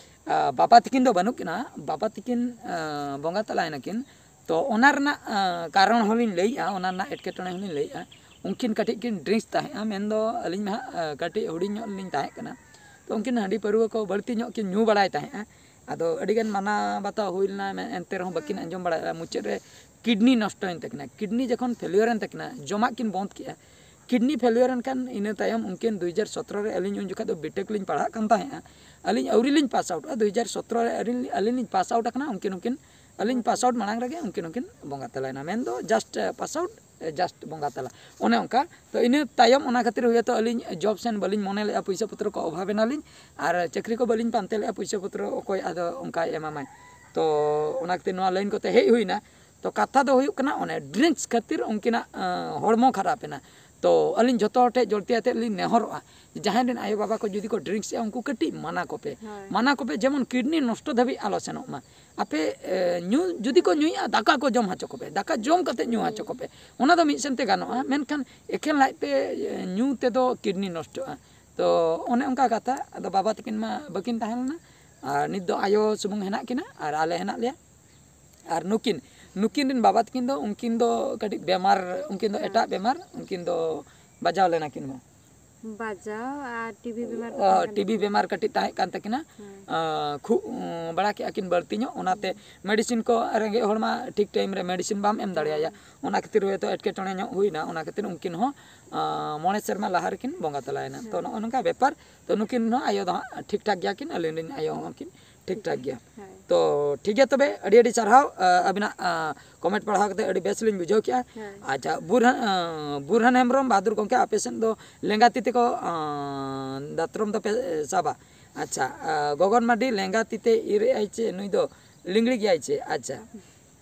ᱟ, ᱵᱟᱵᱟ ᱛᱟᱹᱠᱤᱱ ᱫᱚ ᱵᱟᱹᱱᱩᱜ ᱠᱤᱱᱟ, ᱵᱟᱵᱟ ᱛᱟᱹᱠᱤᱱ, ᱟ, ᱵᱚᱸᱜᱟ ᱛᱟᱞᱟᱭᱮᱱᱟ ᱠᱤᱱ᱾ ᱛᱚ ᱚᱱᱟ ᱨᱮᱱᱟᱜ, ᱟ, ᱠᱟᱨᱚᱱ ᱦᱚᱸᱞᱤᱧ ᱞᱟᱹᱭᱮᱜᱼᱟ, ᱚᱱᱟ ᱨᱮᱱᱟᱜ ᱮᱴᱠᱮᱴᱚᱬᱮ ᱦᱚᱸᱞᱤᱧ ᱞᱟᱹᱭᱮᱜᱼᱟ᱾ ᱩᱱᱠᱤᱱ ᱠᱟᱹᱴᱤᱡ ᱠᱤᱱ ᱰᱨᱤᱝᱠᱥ ᱛᱟᱦᱮᱸᱜᱼᱟ, ᱢᱮᱱᱫᱚ ᱟᱹᱞᱤᱧ ᱢᱟ ᱦᱟᱸᱜ, ᱟ, ᱠᱟᱹᱴᱤᱡ ᱦᱩᱰᱤᱧ ᱧᱚᱜ ᱨᱮᱞᱤᱧ ᱛᱟᱦᱮᱸ ᱠᱟᱱᱟ᱾ ᱛᱚ ᱩᱱᱠᱤᱱ ᱦᱟᱺᱰᱤ ᱯᱟᱹᱨᱣᱟᱹ ᱠᱚ ᱵᱟᱹᱲᱛᱤ ᱧᱚᱜ ᱠᱤᱱ ᱧᱩ ᱵᱟᱲᱟᱭ ᱛᱟᱦᱮᱸᱜᱼᱟ᱾ ᱟᱫᱚ ᱟᱹᱰᱤᱜᱟᱱ ᱢᱟᱱᱟ ᱵᱟᱛᱟᱣ ᱦᱩᱭ ᱞᱮᱱᱟ, ᱢᱮ-, ᱮᱱᱛᱮ ᱨᱮᱦᱚᱸ ᱵᱟᱹᱠᱤᱱ ᱟᱸᱡᱚᱢ ᱵᱟᱲᱟᱭᱮᱫᱼᱟ᱾ ᱢᱩᱪᱟᱹᱫ ᱨᱮ ᱠᱤᱰᱱᱤ ᱱᱚᱥᱴᱚᱭᱮᱱ ᱛᱟᱹᱠᱤᱱᱟ᱾ ᱠᱤᱰᱱᱤ ᱡᱚᱠᱷᱚᱱ ᱯᱷᱮᱞᱤᱭᱚᱨ ᱮᱱ ᱛᱟᱹᱠᱤᱱᱟ, ᱡᱚᱢᱟᱜ ᱠᱤᱱ ᱵᱚᱱᱫᱽ ᱠᱮᱜᱼᱟ, ᱠᱤᱰᱱᱤ ᱯᱷᱮᱞᱤᱭᱚᱨ ᱮᱱ ᱠᱷᱟᱱ ᱤᱱᱟᱹ ᱛᱟᱭᱚᱢ ᱩᱱᱠᱤᱱ ᱫᱩ ᱦᱟᱡᱟᱨ ᱥᱚᱛᱨᱚ ᱨᱮ, ᱟᱹᱞᱤᱧ ᱩᱱ ᱡᱚᱠᱷᱟᱡ ᱫᱚ ᱵᱤᱴᱮᱠ ᱞᱤᱧ ᱯᱟᱲᱦᱟᱜ ᱠᱟᱱ ᱛᱟᱦᱮᱸᱜᱼᱟ, ᱟᱹᱞᱤᱧ ᱟᱹᱣᱨᱤ ᱞᱤᱧ ᱯᱟᱥ ᱟᱣᱩᱴᱚᱜᱼᱟ, ᱫᱩ ᱦᱟᱡᱟᱨ ᱥᱚᱛᱨᱚ ᱨᱮ ᱟᱹᱞᱤᱧ, ᱟᱹᱞᱤᱧ ᱞᱤᱧ ᱯᱟᱥ ᱟᱣᱩᱴ ᱟᱠᱟᱱᱟ, ᱩᱱᱠᱤᱱ ᱦᱚᱸᱠᱤᱱ ᱟᱹᱞᱤᱧ ᱯᱟᱥ ᱟᱣᱩᱴ ᱢᱟᱲᱟᱝ ᱨᱮᱜᱮ ᱩᱱᱠᱤᱱ ᱦᱚᱸᱠᱤᱱ ᱵᱚᱸᱜᱟ ᱛᱟᱞᱟᱭᱮᱱᱟ᱾ ᱢᱮᱱᱫᱚ ᱡᱟᱥᱴ ᱯᱟᱥ ᱟᱣᱩᱴ, ᱡᱟᱥᱴ ᱵᱚᱸᱜᱟ ᱛᱟᱞᱟ, ᱚᱱᱮ ᱚᱱᱠᱟ᱾ ᱛᱚ ᱤᱱᱟᱹ ᱛᱟᱭᱚᱢ ᱚᱱᱟ ᱠᱷᱟᱹᱛᱤᱨ ᱦᱩᱭᱛᱚ ᱟᱹᱞᱤᱧ ᱡᱚᱵ ᱥᱮᱱ ᱵᱟᱹᱞᱤᱧ ᱢᱚᱱᱮ ᱞᱮᱫᱼᱟ, ᱯᱩᱭᱥᱟᱹ ᱯᱚᱛᱨᱚ ᱠᱚ ᱚᱵᱷᱟᱵ ᱮᱱᱟᱞᱤᱧ, ᱟᱨ ᱪᱟᱹᱠᱨᱤ ᱠᱚ ᱵᱟᱹᱞᱤᱧ ᱯᱟᱱᱛᱮ ᱞᱮᱫᱼᱟ, ᱯᱩᱭᱥᱟᱹ ᱯᱚᱛᱨᱚ ᱚᱠᱚᱭ ᱟᱫᱚ ᱚᱱᱠᱟᱭ ᱮᱢᱟᱢᱟᱭ᱾ ᱛᱚ ᱚᱱᱟ ᱠᱷᱟᱹᱛᱤᱨ ᱱᱚᱣᱟ ᱞᱟᱭᱤᱱ ᱠᱚᱛᱮ ᱦᱮᱡ ᱦᱩᱭᱱᱟ᱾ ᱛᱚ ᱠᱟᱛᱷᱟ ᱫᱚ ᱦᱩᱭᱩᱜ ᱠᱟᱱᱟ, ᱚᱱᱮ ᱰᱨᱤᱝᱠᱥ ᱠᱷᱟᱹᱛᱤᱨ ᱩᱱᱠᱤᱱᱟᱜ ᱟᱸ, ᱦᱚᱲᱢᱚ ᱠᱷᱟᱨᱟᱯ ᱮᱱᱟ᱾ ᱛᱚ ᱟᱹᱞᱤᱧ ᱡᱷᱚᱛᱚ ᱦᱚᱲ ᱴᱷᱮᱱ ᱡᱚᱞᱛᱤ ᱟᱛᱮᱫ ᱞᱤᱧ ᱱᱮᱦᱚᱨᱚᱜᱼᱟ, ᱡᱟᱦᱟᱸᱭ ᱨᱮᱱ ᱟᱭᱳᱼᱵᱟᱵᱟ ᱠᱚ ᱡᱩᱫᱤ ᱠᱚ ᱰᱨᱤᱝᱠᱥ ᱮᱜᱼᱟ, ᱩᱱᱠᱩ ᱠᱟᱹᱴᱤᱡ ᱢᱟᱱᱟ ᱠᱚᱯᱮ᱾ ᱦᱳᱭ᱾ ᱢᱟᱱᱟ ᱠᱚᱯᱮ, ᱡᱮᱢᱚᱱ ᱠᱤᱰᱱᱤ ᱱᱚᱥᱴᱚ ᱫᱷᱟᱹᱵᱤᱡ ᱟᱞᱚ ᱥᱮᱱᱚᱜ ᱢᱟ᱾ ᱟᱯᱮ ᱮ, ᱧᱩ ᱡᱩᱫᱤ ᱠᱚ ᱧᱩᱭᱮᱜᱼᱟ, ᱫᱟᱠᱟ ᱠᱚ ᱡᱚᱢ ᱦᱚᱪᱚ ᱠᱚᱯᱮ, ᱫᱟᱠᱟ ᱡᱚᱢ ᱠᱟᱛᱮ ᱧᱩ ᱦᱚᱪᱚ ᱠᱚᱯᱮ, ᱚᱱᱟ ᱫᱚ ᱢᱤᱫ ᱥᱮᱱ ᱛᱮ ᱜᱟᱱᱚᱜᱼᱟ᱾ ᱢᱮᱱᱠᱷᱟᱱ ᱮᱠᱷᱮᱱ ᱞᱟᱡ ᱛᱮ ᱮ, ᱧᱩ ᱛᱮᱫᱚ ᱠᱤᱰᱱᱤ ᱱᱚᱥᱴᱚᱜᱼᱟ᱾ ᱛᱚ ᱚᱱᱮ ᱚᱱᱠᱟ ᱠᱟᱛᱷᱟ᱾ ᱟᱫᱚ ᱵᱟᱵᱟ ᱛᱟᱹᱠᱤᱱ ᱢᱟ ᱵᱟᱹᱠᱤᱱ ᱛᱟᱦᱮᱸ ᱞᱮᱱᱟ, ᱟᱨ ᱱᱤᱛ ᱫᱚ ᱟᱭᱳ ᱥᱩᱢᱩᱝ ᱦᱮᱱᱟᱜ ᱠᱤᱱᱟ ᱟᱨ ᱟᱞᱮ ᱦᱮᱱᱟᱜ ᱞᱮᱭᱟ᱾ ᱟᱨ ᱱᱩᱠᱤᱱ, ᱱᱩᱠᱤᱱ ᱨᱮᱱ ᱵᱟᱵᱟ ᱛᱟᱹᱠᱤᱱ ᱫᱚ, ᱩᱱᱠᱤᱱ ᱫᱚ ᱠᱟᱹᱴᱤᱡ ᱵᱮᱢᱟᱨ, ᱩᱱᱠᱤᱱ ᱫᱚ ᱦᱮᱸ᱾ ᱮᱴᱟᱜ ᱵᱮᱢᱟᱨ, ᱩᱱᱠᱤᱱ ᱫᱚ ᱵᱟᱡᱟᱣ ᱞᱮᱱᱟ ᱠᱤᱱ ᱢᱟ᱾ ᱵᱟᱡᱟᱣ ᱟᱨ ᱴᱤᱵᱷᱤ ᱵᱮᱢᱟᱨ ᱠᱚ ᱚ, ᱛᱟᱦᱮᱸ ᱠᱟᱱ ᱴᱤᱵᱷᱤ ᱛᱟᱹᱠᱤᱱᱟ᱾ ᱵᱮᱢᱟᱨ ᱠᱟᱹᱴᱤᱡ ᱛᱟᱦᱮᱸ ᱠᱟᱱ ᱛᱟᱹᱠᱤᱱᱟ᱾ ᱦᱮᱸ᱾ ᱟᱸ, ᱠᱷᱩᱜ ᱩᱸ, ᱵᱟᱲᱟ ᱠᱮᱜᱼᱟ ᱠᱤᱱ ᱵᱟᱹᱲᱛᱤ ᱧᱚᱜ, ᱚᱱᱟᱛᱮ ᱢᱮᱰᱤᱥᱤᱱ ᱠᱚ, ᱨᱮᱸᱜᱮᱡ ᱦᱚᱲ ᱢᱟ ᱴᱷᱤᱠ ᱴᱟᱭᱤᱢ ᱨᱮ ᱢᱮᱰᱤᱥᱤᱱ ᱵᱟᱢ ᱮᱢ ᱫᱟᱲᱮᱭᱟᱭᱟ, ᱚᱱᱟ ᱠᱷᱟᱹᱛᱤᱨ ᱦᱚᱭᱛᱳ ᱮᱴᱠᱮᱴᱚᱬᱮ ᱧᱚᱜ ᱦᱩᱭᱱᱟ᱾ ᱚᱱᱟ ᱠᱷᱟᱹᱛᱤᱨ ᱩᱱᱠᱤᱱ ᱦᱚᱸ ᱟᱸ, ᱢᱚᱬᱮ ᱥᱮᱨᱢᱟ ᱞᱟᱦᱟ ᱨᱮᱠᱤᱱ ᱵᱚᱸᱜᱟ ᱛᱟᱞᱟᱭᱮᱱᱟ᱾ ᱛᱚ ᱱᱚᱜᱼᱚ ᱱᱚᱝᱠᱟ ᱵᱮᱯᱟᱨ᱾ ᱛᱚ ᱱᱩᱠᱤᱱ ᱦᱚᱸ ᱟᱭᱳ ᱫᱚ ᱦᱟᱸᱜ ᱴᱷᱤᱠ ᱴᱷᱟᱠ ᱜᱮᱭᱟ ᱠᱤᱱ, ᱟᱹᱞᱤᱧ ᱨᱮᱱ ᱟᱭᱳ ᱦᱚᱸ ᱠᱤᱱ ᱴᱷᱤᱠ ᱴᱷᱟᱠ ᱜᱮᱭᱟ᱾ ᱦᱳᱭ᱾ ᱛᱚ ᱴᱷᱤᱠ ᱜᱮᱭᱟ, ᱛᱚᱵᱮ ᱟᱹᱰᱤ ᱟᱹᱰᱤ ᱥᱟᱨᱦᱟᱣ, ᱟᱸ, ᱟᱹᱵᱤᱱᱟᱜ ᱟᱸ, ᱠᱚᱢᱮᱱᱴ ᱯᱟᱲᱦᱟᱣ ᱠᱟᱛᱮ ᱟᱹᱰᱤ ᱵᱮᱥ ᱞᱤᱧ ᱵᱩᱡᱷᱟᱹᱣ ᱠᱮᱜᱼᱟ᱾ ᱦᱳᱭ᱾ ᱟᱪᱪᱷᱟ, ᱵᱩᱨᱦᱟᱱ, ᱟᱸ, ᱵᱩᱨᱦᱟᱱ ᱦᱮᱢᱵᱨᱚᱢ, ᱵᱟᱦᱟᱫᱩᱨ ᱜᱚᱢᱠᱮ, ᱟᱯᱮ ᱥᱮᱫ ᱫᱚ ᱞᱮᱸᱜᱟ ᱛᱤ ᱛᱮᱠᱚ ᱟᱸ, ᱫᱟᱛᱨᱚᱢ ᱫᱚᱯᱮ ᱮ, ᱥᱟᱵᱟ? ᱟᱪᱪᱷᱟ, ᱟᱸ, ᱜᱚᱜᱚᱱ ᱢᱟᱨᱰᱤ, ᱞᱮᱸᱜᱟ ᱛᱤ ᱛᱮ ᱤᱨ ᱮᱜᱼᱟᱭ ᱪᱮ ᱱᱩᱭ ᱫᱚ ᱞᱤᱝᱲᱤ ᱜᱮᱭᱟᱭ ᱪᱮ? ᱟᱪᱪᱷᱟ,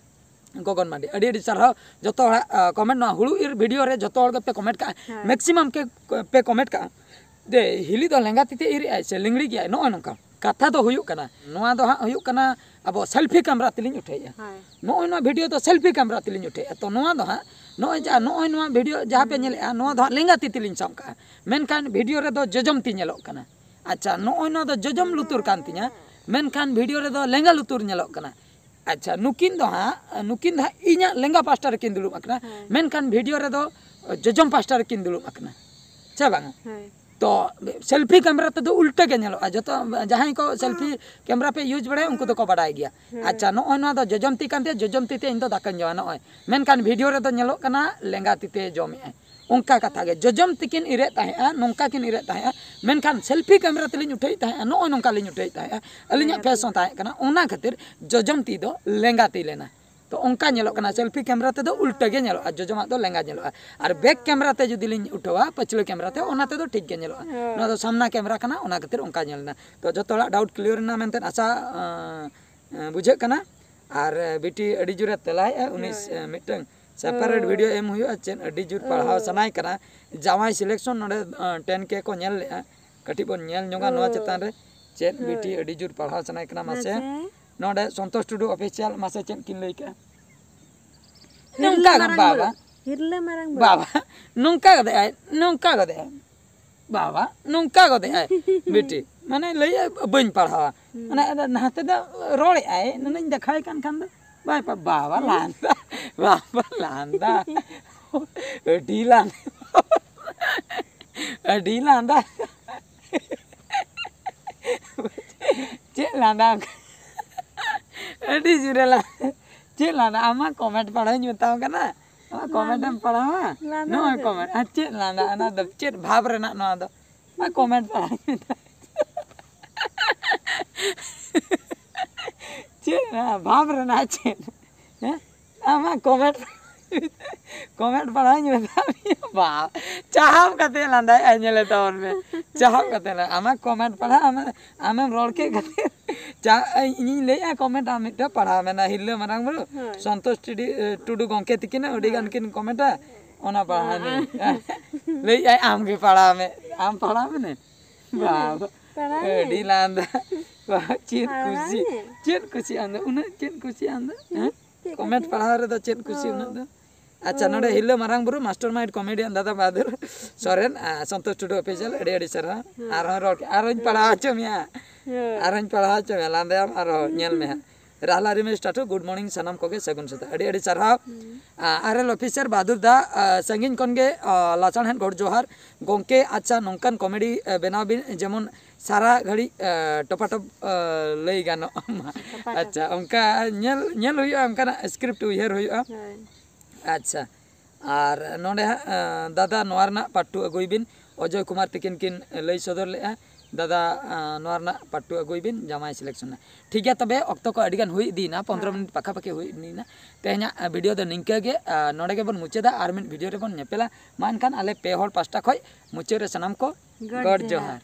ᱜᱚᱜᱚᱱ ᱢᱟᱨᱰᱤ, ᱟᱹᱰᱤ ᱟᱹᱰᱤ ᱥᱟᱨᱦᱟᱣ ᱡᱚᱛᱚ ᱦᱚᱲᱟᱜ ᱟᱸ, ᱠᱚᱢᱮᱱᱴ, ᱱᱚᱣᱟ ᱦᱩᱲᱩ ᱤᱨ ᱵᱷᱤᱰᱤᱭᱳ ᱨᱮ ᱡᱚᱛᱚ ᱦᱚᱲ ᱜᱮᱯᱮ ᱠᱚᱢᱮᱱᱴ ᱠᱟᱜᱼᱟ, ᱦᱮᱸ᱾ ᱢᱮᱠᱥᱤᱢᱟᱢ ᱜᱮ ᱯᱮ ᱠᱚᱢᱮᱱᱴ ᱠᱟᱜᱼᱟ᱾ ᱡᱮ ᱦᱤᱞᱤ ᱫᱚ ᱞᱮᱸᱜᱟ ᱛᱤ ᱛᱮ ᱤᱨ ᱮᱜᱼᱟᱭ ᱥᱮ ᱞᱤᱝᱲᱤ ᱜᱮᱭᱟᱭ, ᱱᱚᱜᱼᱚᱭ ᱱᱚᱝᱠᱟ ᱠᱟᱛᱷᱟ ᱫᱚ ᱦᱩᱭᱩᱜ ᱠᱟᱱᱟ᱾ ᱱᱚᱣᱟ ᱫᱚ ᱦᱟᱸᱜ ᱦᱩᱭᱩᱜ ᱠᱟᱱᱟ ᱟᱵᱚ ᱥᱮᱞᱯᱷᱤ ᱠᱮᱢᱨᱟ ᱛᱮᱞᱤᱧ ᱩᱴᱷᱟᱹᱭᱮᱜᱼᱟ᱾ ᱦᱳᱭ᱾ ᱱᱚᱜᱼᱚᱭ ᱱᱚᱣᱟ ᱵᱷᱤᱰᱤᱭᱳ ᱫᱚ ᱥᱮᱞᱯᱷᱤ ᱠᱮᱢᱨᱟ ᱛᱮᱞᱤᱧ ᱩᱴᱷᱟᱹᱭᱮᱜᱼᱟ᱾ ᱛᱚ ᱱᱚᱣᱟ ᱫᱚ ᱦᱟᱸᱜ ᱱᱚᱜᱼᱚᱭ ᱡᱟᱦᱟᱸ ᱱᱚᱜᱼᱚᱭ ᱱᱚᱣᱟ ᱵᱷᱤᱰᱤᱭᱳ ᱡᱟᱦᱟᱸ ᱯᱮ ᱧᱮᱞᱮᱜᱼᱟ, ᱱᱚᱣᱟ ᱫᱚ ᱦᱟᱸᱜ ᱞᱮᱸᱜᱟ ᱛᱤ ᱛᱮᱞᱤᱧ ᱥᱟᱵ ᱠᱟᱜᱼᱟ, ᱢᱮᱱᱠᱷᱟᱱ ᱵᱷᱤᱰᱤᱭᱳ ᱨᱮᱫᱚ ᱡᱚᱡᱚᱢ ᱛᱤ ᱧᱮᱞᱚᱜ ᱠᱟᱱᱟ᱾ ᱟᱪᱪᱷᱟ, ᱱᱚᱜᱼᱚᱭ ᱱᱚᱣᱟ ᱫᱚ ᱡᱚᱡᱚᱢ ᱞᱩᱛᱩᱨ ᱠᱟᱱ ᱛᱤᱧᱟ, ᱢᱮᱱᱠᱷᱟᱱ ᱵᱷᱤᱰᱤᱭᱳ ᱨᱮᱫᱚ ᱞᱮᱸᱜᱟ ᱞᱩᱛᱩᱨ ᱧᱮᱞᱚᱜ ᱠᱟᱱᱟ᱾ ᱟᱪᱪᱷᱟ, ᱱᱩᱠᱤᱱ ᱫᱚ ᱦᱟᱸᱜ, ᱱᱩᱠᱤᱱ ᱫᱚ ᱦᱟᱸᱜ ᱤᱧᱟᱹᱜ ᱞᱮᱸᱜᱟ ᱯᱟᱥᱴᱟ ᱨᱮᱠᱤᱱ ᱫᱩᱲᱩᱵ ᱟᱠᱟᱱᱟ, ᱦᱮᱸ᱾ ᱢᱮᱱᱠᱷᱟᱱ ᱵᱷᱤᱰᱤᱭᱳ ᱨᱮᱫᱚ ᱡᱚᱡᱚᱢ ᱯᱟᱥᱴᱟ ᱨᱮᱠᱤᱱ ᱫᱩᱲᱩᱵ ᱟᱠᱟᱱᱟ, ᱥᱮ ᱵᱟᱝᱟ? ᱦᱳᱭ᱾ ᱛᱚ ᱥᱮᱞᱯᱷᱤ ᱠᱮᱢᱨᱟ ᱛᱮᱫᱚ ᱩᱞᱴᱟᱹ ᱜᱮ ᱧᱮᱞᱚᱜᱼᱟ᱾ ᱡᱚᱛᱚ ᱡᱟᱦᱟᱸᱭ ᱠᱚ ᱥᱮᱞᱯᱷᱤ ᱠᱮᱢᱨᱟ ᱯᱮ ᱤᱭᱩᱡᱽ ᱵᱟᱲᱟᱭᱟ, ᱩᱱᱠᱩ ᱫᱚᱠᱚ ᱵᱟᱰᱟᱭ ᱜᱮᱭᱟ᱾ ᱦᱮᱸ᱾ ᱟᱪᱪᱷᱟ, ᱱᱚᱜᱼᱚᱭ ᱱᱚᱣᱟ ᱫᱚ ᱡᱚᱡᱚᱢ ᱛᱤ ᱠᱟᱱ ᱛᱟᱭᱟ, ᱡᱚᱡᱚᱢ ᱛᱤ ᱛᱮ ᱤᱧ ᱫᱚ ᱫᱟᱠᱟᱧ ᱡᱚᱢᱟ ᱱᱚᱜᱼᱚᱭ, ᱢᱮᱱᱠᱷᱟᱱ ᱵᱷᱤᱰᱤᱭᱳ ᱨᱮᱫᱚ ᱧᱮᱞᱚᱜ ᱠᱟᱱᱟ ᱞᱮᱸᱜᱟ ᱛᱤ ᱛᱮ ᱡᱚᱢᱮᱜᱼᱟᱭ᱾ ᱚᱱᱠᱟ ᱠᱟᱛᱷᱟ ᱜᱮ, ᱡᱚᱡᱚᱢ ᱛᱤᱠᱤᱱ ᱤᱨᱮᱫ ᱛᱟᱦᱮᱸᱜᱼᱟ, ᱱᱚᱝᱠᱟ ᱠᱤᱱ ᱤᱨᱮᱫ ᱛᱟᱦᱮᱸᱜᱼᱟ, ᱢᱮᱱᱠᱷᱟᱱ ᱥᱮᱞᱯᱷᱤ ᱠᱮᱢᱮᱨᱟ ᱛᱮᱞᱤᱧ ᱩᱴᱷᱟᱹᱣᱮᱫ ᱛᱟᱦᱮᱸᱜᱼᱟ, ᱱᱚᱜᱼᱚᱭ ᱱᱚᱝᱠᱟ ᱞᱤᱧ ᱩᱴᱷᱟᱹᱣᱮᱫ ᱛᱟᱦᱮᱸᱜᱼᱟ, ᱟᱹᱞᱤᱧᱟᱜ ᱯᱷᱮᱥ ᱦᱚᱸ ᱛᱟᱦᱮᱸ ᱠᱟᱱᱟ, ᱚᱱᱟ ᱠᱷᱟᱹᱛᱤᱨ ᱡᱚᱡᱚᱢ ᱛᱤ ᱫᱚ ᱞᱮᱸᱜᱟ ᱛᱤ ᱞᱮᱱᱟ᱾ ᱛᱚ ᱚᱱᱠᱟ ᱧᱮᱞᱚᱜ ᱠᱟᱱᱟ, ᱥᱮᱞᱯᱷᱤ ᱠᱮᱢᱮᱨᱟ ᱛᱮᱫᱚ ᱩᱞᱴᱟᱹ ᱜᱮ ᱧᱮᱞᱚᱜᱼᱟ, ᱡᱚᱡᱚᱢᱟᱜ ᱫᱚ ᱞᱮᱸᱜᱟ ᱧᱮᱞᱚᱜᱼᱟ᱾ ᱟᱨ ᱵᱮᱠ ᱠᱮᱢᱮᱨᱟ ᱛᱮ ᱡᱩᱫᱤ ᱞᱤᱧ ᱩᱴᱷᱟᱹᱣᱟ, ᱯᱟᱹᱪᱷᱞᱟᱹ ᱠᱮᱢᱮᱨᱟ ᱛᱮ, ᱚᱱᱟ ᱛᱮᱫᱚ ᱴᱷᱤᱠ ᱜᱮ ᱧᱮᱞᱚᱜᱼᱟ᱾ ᱱᱚᱣᱟ ᱫᱚ ᱥᱟᱢᱱᱟ ᱠᱮᱢᱮᱨᱟ ᱠᱟᱱᱟ, ᱚᱱᱟ ᱠᱷᱟᱹᱛᱤᱨ ᱚᱱᱠᱟ ᱧᱮᱞ ᱮᱱᱟ᱾ ᱛᱚ ᱡᱚᱛᱚ ᱦᱚᱲᱟᱜ ᱰᱟᱣᱩᱴ ᱠᱞᱤᱭᱟᱨ ᱮᱱᱟ ᱢᱮᱱᱛᱮ ᱟᱥᱟ ᱟᱸ, ᱟᱸ, ᱵᱩᱡᱷᱟᱹᱜ ᱠᱟᱱᱟ᱾ ᱟᱨ ᱵᱤᱴᱤ ᱟᱹᱰᱤ ᱡᱳᱨᱮ ᱛᱮᱞᱟᱭᱮᱜᱼᱟ, ᱩᱱᱤ ᱦᱳᱭ᱾ ᱢᱤᱫᱴᱟᱝ ᱥᱮᱯᱟᱨᱮᱴ ᱦᱳᱭ᱾ ᱵᱷᱤᱰᱤᱭᱳ ᱮᱢ ᱦᱩᱭᱩᱜᱼᱟ, ᱪᱮᱫ ᱟᱹᱰᱤ ᱡᱳᱨ ᱯᱟᱲᱦᱟᱣ ᱦᱳᱭ᱾ ᱥᱟᱱᱟᱭ ᱠᱟᱱᱟ᱾ ᱡᱟᱶᱟᱭ ᱥᱤᱞᱮᱠᱥᱚᱱ ᱱᱚᱰᱮ ᱴᱮᱱ ᱠᱮ ᱠᱚ ᱧᱮᱞ ᱞᱮᱜᱼᱟ, ᱠᱟᱹᱴᱤᱡ ᱵᱚᱱ ᱧᱮᱞ ᱧᱚᱜᱟ ᱱᱚᱣᱟ ᱦᱳᱭ᱾ ᱪᱮᱛᱟᱱ ᱨᱮ, ᱪᱮᱫ ᱦᱳᱭ᱾ ᱵᱤᱴᱤ ᱟᱹᱰᱤ ᱡᱳᱨ ᱯᱟᱲᱦᱟᱣ ᱥᱟᱱᱟᱭ ᱠᱟᱱᱟ ᱢᱟᱥᱮ᱾ ᱢᱟᱥᱮ᱾ ᱱᱚᱰᱮ ᱥᱚᱱᱛᱳᱥ ᱴᱩᱰᱩ ᱚᱯᱷᱤᱥᱤᱭᱟᱞ ᱢᱟᱥᱮ ᱪᱮᱫ ᱠᱤᱱ ᱞᱟᱹᱭ ᱠᱟᱜᱼᱟ? ᱦᱤᱨᱞᱟᱹ ᱱᱚᱝᱠᱟ ᱜᱮ ᱢᱟᱨᱟᱝ ᱵᱟᱵᱟ᱾ ᱵᱩᱨᱩ, ᱦᱤᱨᱞᱟᱹ ᱢᱟᱨᱟᱝ ᱵᱩᱨᱩ᱾ ᱵᱟᱵᱟ, ᱱᱚᱝᱠᱟ ᱜᱚᱫᱮᱜᱼᱟᱭ, ᱱᱚᱝᱠᱟ ᱜᱚᱫᱮᱜᱼᱟᱭ᱾ ᱵᱟᱵᱟ, ᱱᱚᱝᱠᱟ ᱜᱚᱫᱮᱜᱼᱟᱭ᱾ ᱵᱤᱴᱤ, ᱢᱟᱱᱮ ᱞᱟᱹᱭᱮᱜᱼᱟᱭ, "ᱵᱟᱹᱧ ᱯᱟᱲᱦᱟᱣᱟ᱾" ᱦᱩᱸ᱾ ᱢᱟᱱᱮ ᱟᱫᱚ ᱱᱟᱛᱮ ᱫᱚ ᱨᱚᱲᱮᱜᱼᱟᱭ, ᱱᱩᱱᱟᱹᱧ ᱫᱮᱠᱷᱟᱣᱟᱭ ᱠᱟᱱ ᱠᱷᱟᱱ ᱫᱚ, ᱵᱟᱭ ᱯᱟ-, ᱵᱟᱵᱟ ᱞᱟᱸᱫᱟ, ᱵᱟᱵᱟ ᱞᱟᱸᱫᱟ᱾ ᱟᱹᱰᱤ ᱞᱟᱸᱫᱟ᱾ ᱟᱹᱰᱤ ᱞᱟᱸᱫᱟ᱾ ᱪᱮᱫ ᱞᱟᱸᱫᱟ? ᱟᱹᱰᱤ ᱡᱳᱨᱮ ᱞᱟᱸᱫᱟ᱾ ᱪᱮᱫ ᱞᱟᱸᱫᱟ? ᱟᱢ ᱢᱟ ᱠᱚᱢᱮᱱᱴ ᱯᱟᱲᱦᱟᱣᱤᱧ ᱢᱮᱛᱟᱢ ᱠᱟᱱᱟ᱾ ᱟᱢᱟᱜ ᱠᱚᱢᱮᱱᱴ ᱮᱢ ᱯᱟᱲᱦᱟᱣᱟ? ᱞᱟᱸᱫᱟ ᱱᱚᱜᱼᱚᱭ ᱫᱚ᱾ ᱠᱚᱢᱮᱱᱴ᱾ ᱟᱨ ᱪᱮᱫ ᱞᱟᱸᱫᱟ? ᱚᱱᱟ ᱫᱚ ᱪᱮᱫ ᱵᱷᱟᱵᱽ ᱨᱮᱱᱟᱜ ᱱᱚᱣᱟ ᱫᱚ? ᱟᱨ ᱠᱚᱢᱮᱱᱴ ᱯᱟᱲᱦᱟᱣᱤᱧ ᱢᱮᱛᱟᱢ᱾ ᱪᱮᱫ ᱵᱷᱟᱵᱽ ᱨᱮᱱᱟᱜ ᱪᱮᱫ? ᱦᱮᱸ? ᱟᱢᱟᱜ ᱠᱚᱢᱮᱱᱴ, ᱠᱚᱢᱮᱱᱴ ᱯᱟᱲᱦᱟᱣᱤᱧ ᱢᱮᱛᱟᱢ ᱢᱮᱭᱟ᱾ ᱵᱟ, ᱪᱟᱦᱟᱣ ᱠᱟᱛᱮ ᱞᱟᱸᱫᱟᱭᱮᱜᱼᱟᱭ, ᱧᱮᱞᱮ ᱛᱟᱵᱚᱱ ᱢᱮ᱾ ᱪᱟᱦᱟᱣ ᱠᱟᱛᱮ ᱞᱟᱸᱫᱟ᱾ ᱟᱢᱟᱜ ᱠᱚᱢᱮᱱᱴ ᱯᱟᱲᱦᱟᱣ, ᱟᱢᱮ-, ᱟᱢᱮᱢ ᱨᱚᱲ ᱠᱮᱫ ᱠᱷᱟᱹᱛᱤᱨ᱾ ᱪᱟ-, ᱤᱧᱤᱧ ᱞᱟᱹᱭᱮᱜᱼᱟ, ᱠᱚᱢᱮᱱᱴ ᱟᱢ ᱢᱤᱫᱴᱟᱝ ᱯᱟᱲᱦᱟᱣ ᱢᱮ, ᱱᱟ ᱦᱤᱨᱞᱟᱹ ᱢᱟᱨᱟᱝ ᱵᱩᱨᱩ, ᱦᱳᱭ᱾ ᱥᱚᱱᱛᱳᱥ ᱴᱤᱰᱤ-, ᱮ, ᱴᱩᱰᱩ ᱜᱚᱢᱠᱮ ᱛᱤᱠᱤᱱ ᱟᱹᱰᱤ ᱜᱟᱱ ᱠᱤᱱ ᱠᱚᱢᱮᱱᱴᱟ, ᱚᱱᱟ ᱯᱟᱲᱦᱟᱣ ᱢᱮ᱾ ᱦᱮᱸ᱾ ᱞᱟᱹᱭᱮᱜᱼᱟᱭ, ᱟᱢ ᱜᱮ ᱯᱟᱲᱦᱟᱣ ᱢᱮ, ᱟᱢ ᱯᱟᱲᱦᱟᱣ ᱢᱮ ᱱᱮ᱾ ᱵᱟᱵᱟ, ᱯᱟᱲᱦᱟᱣ ᱢᱮ᱾ ᱟᱹᱰᱤ ᱞᱟᱸᱫᱟ᱾ ᱵᱟ, ᱪᱮᱫ ᱯᱟᱲᱦᱟᱣ ᱠᱩᱥᱤ, ᱢᱮ᱾ ᱪᱮᱫ ᱠᱩᱥᱤ ᱟᱢ ᱫᱚ, ᱩᱱᱟᱹᱜ ᱪᱮᱫ ᱠᱩᱥᱤ ᱟᱢ ᱫᱚ? ᱦᱮᱸ? ᱪᱮᱫ ᱠᱚᱢᱮᱱᱴ ᱠᱩᱥᱤ? ᱯᱟᱲᱦᱟᱣ ᱨᱮᱫᱚ ᱪᱮᱫ ᱠᱩᱥᱤ ᱚ᱾ ᱩᱱᱟᱹᱜ ᱫᱚ? ᱟᱪᱪᱷᱟ, ᱚ᱾ ᱱᱚᱰᱮ ᱦᱤᱨᱞᱟᱹ ᱢᱟᱨᱟᱝ ᱵᱩᱨᱩ, ᱢᱟᱥᱴᱟᱨ ᱢᱟᱭᱤᱱᱰ ᱠᱚᱢᱮᱰᱤᱭᱟᱱ ᱫᱟᱫᱟ ᱵᱟᱦᱟᱫᱩᱨ ᱥᱚᱨᱮᱱ, ᱟᱨ ᱥᱚᱱᱛᱳᱥ ᱴᱩᱰᱩ ᱚᱯᱷᱤᱥᱤᱭᱟᱞ, ᱟᱹᱰᱤ ᱟᱹᱰᱤ ᱥᱟᱨᱦᱟᱣ᱾ ᱦᱮᱸ᱾ ᱟᱨᱦᱚᱸ ᱨᱚᱲ ᱠᱮ-, ᱟᱨᱦᱚᱸᱧ ᱯᱟᱲᱦᱟᱣ ᱦᱚᱪᱚ ᱢᱮᱭᱟ᱾ ᱦᱮᱸ᱾ ᱟᱨᱦᱚᱸᱧ ᱯᱟᱲᱦᱟᱣ ᱦᱚᱪᱚ ᱢᱮᱭᱟ, ᱞᱟᱸᱫᱟᱭᱟᱢ ᱟᱨᱦᱚᱸ, ᱧᱮᱞ ᱢᱮ ᱦᱟᱸᱜ᱾ ᱨᱟᱦᱞᱟ ᱨᱤᱢᱤᱥ ᱴᱟᱴᱩ, ᱜᱩᱰ ᱢᱚᱨᱱᱤᱝ ᱥᱟᱱᱟᱢ ᱠᱚᱜᱮ, ᱥᱟᱹᱜᱩᱱ ᱥᱮᱛᱟᱜ, ᱟᱹᱰᱤ ᱟᱹᱰᱤ ᱥᱟᱨᱦᱟᱣ᱾ ᱦᱩᱸ᱾ ᱟᱨ ᱮᱞ ᱚᱯᱷᱤᱥᱟᱨ ᱵᱟᱦᱟᱫᱩᱨ ᱫᱟ, ᱟ, ᱥᱟᱺᱜᱤᱧ ᱠᱷᱚᱱ ᱜᱮ, ᱟ, ᱞᱟᱥᱟᱲᱦᱮᱫ ᱜᱚᱰ ᱡᱚᱦᱟᱨ᱾ ᱜᱚᱝᱠᱮ, ᱟᱪᱪᱷᱟ, ᱱᱚᱝᱠᱟᱱ ᱠᱚᱢᱮᱰᱤ, ᱟ, ᱵᱮᱱᱟᱣ ᱵᱤᱱ, ᱡᱮᱢᱚᱱ ᱥᱟᱨᱟ ᱜᱷᱟᱹᱲᱤᱡ, ᱟ, ᱴᱚᱯᱟᱴᱚᱯ, ᱟ, ᱞᱟᱹᱭ ᱜᱟᱱᱚᱜ ᱢᱟ᱾ ᱴᱚᱯᱟᱴᱚᱯ᱾ ᱟᱪᱪᱷᱟ, ᱚᱱᱠᱟ ᱧᱮᱞ, ᱧᱮᱞ ᱦᱩᱭᱩᱜᱼᱟ, ᱚᱱᱠᱟᱱᱟᱜ ᱥᱠᱨᱤᱯᱴ ᱩᱭᱦᱟᱹᱨ ᱦᱩᱭᱩᱜᱼᱟ᱾ ᱦᱳᱭ᱾ ᱟᱪᱪᱷᱟ, ᱟᱨ ᱱᱚᱰᱮ ᱦᱟᱸᱜ ᱫᱟᱫᱟ ᱱᱚᱣᱟ ᱨᱮᱱᱟᱜ ᱯᱟᱴᱴᱩ ᱟᱹᱜᱩᱭ ᱵᱤᱱ᱾ ᱚᱡᱚᱭ ᱠᱩᱢᱟᱨ ᱛᱤᱠᱤᱱ ᱠᱤᱱ ᱞᱟᱹᱭ ᱥᱚᱫᱚᱨ ᱞᱮᱫᱼᱟ, ᱫᱟᱫᱟ ᱱᱚᱣᱟ ᱨᱮᱱᱟᱜ ᱯᱟᱴᱴᱩ ᱟᱹᱜᱩᱭ ᱵᱤᱱ ᱡᱟᱢᱟᱭ ᱥᱤᱞᱮᱠᱥᱚᱱ᱾ ᱴᱷᱤᱠ ᱜᱮᱭᱟ, ᱛᱚᱵᱮ ᱚᱠᱛᱚ ᱠᱚ ᱟᱹᱰᱤ ᱜᱟᱱ ᱦᱩᱭ ᱤᱫᱤᱭᱮᱱᱟ, ᱯᱚᱱᱫᱽᱨᱚ ᱢᱤᱱᱤᱴ ᱯᱟᱠᱷᱟ ᱯᱟᱠᱷᱤ ᱦᱩᱭ ᱤᱫᱤᱭᱮᱱᱟ᱾ ᱛᱮᱦᱮᱧᱟᱜ ᱵᱷᱤᱰᱤᱭᱳ ᱫᱚ ᱱᱤᱝᱠᱟᱹ ᱜᱮ᱾ ᱱᱚᱰᱮ ᱜᱮᱵᱚᱱ ᱢᱩᱪᱟᱹᱫᱟ, ᱟᱨ ᱢᱤᱫ ᱵᱷᱤᱰᱤᱭᱳ ᱨᱮᱵᱚᱱ ᱧᱮᱯᱮᱞᱟ᱾ ᱢᱟ ᱮᱱᱠᱷᱟᱱ ᱟᱞᱮ ᱯᱮ ᱦᱚᱲ ᱯᱟᱥᱴᱟ ᱠᱷᱚᱱ ᱢᱩᱪᱟᱹᱫ ᱨᱮ ᱥᱟᱱᱟᱢ ᱠᱚ ᱜᱚᱰ ᱡᱚᱦᱟᱨ᱾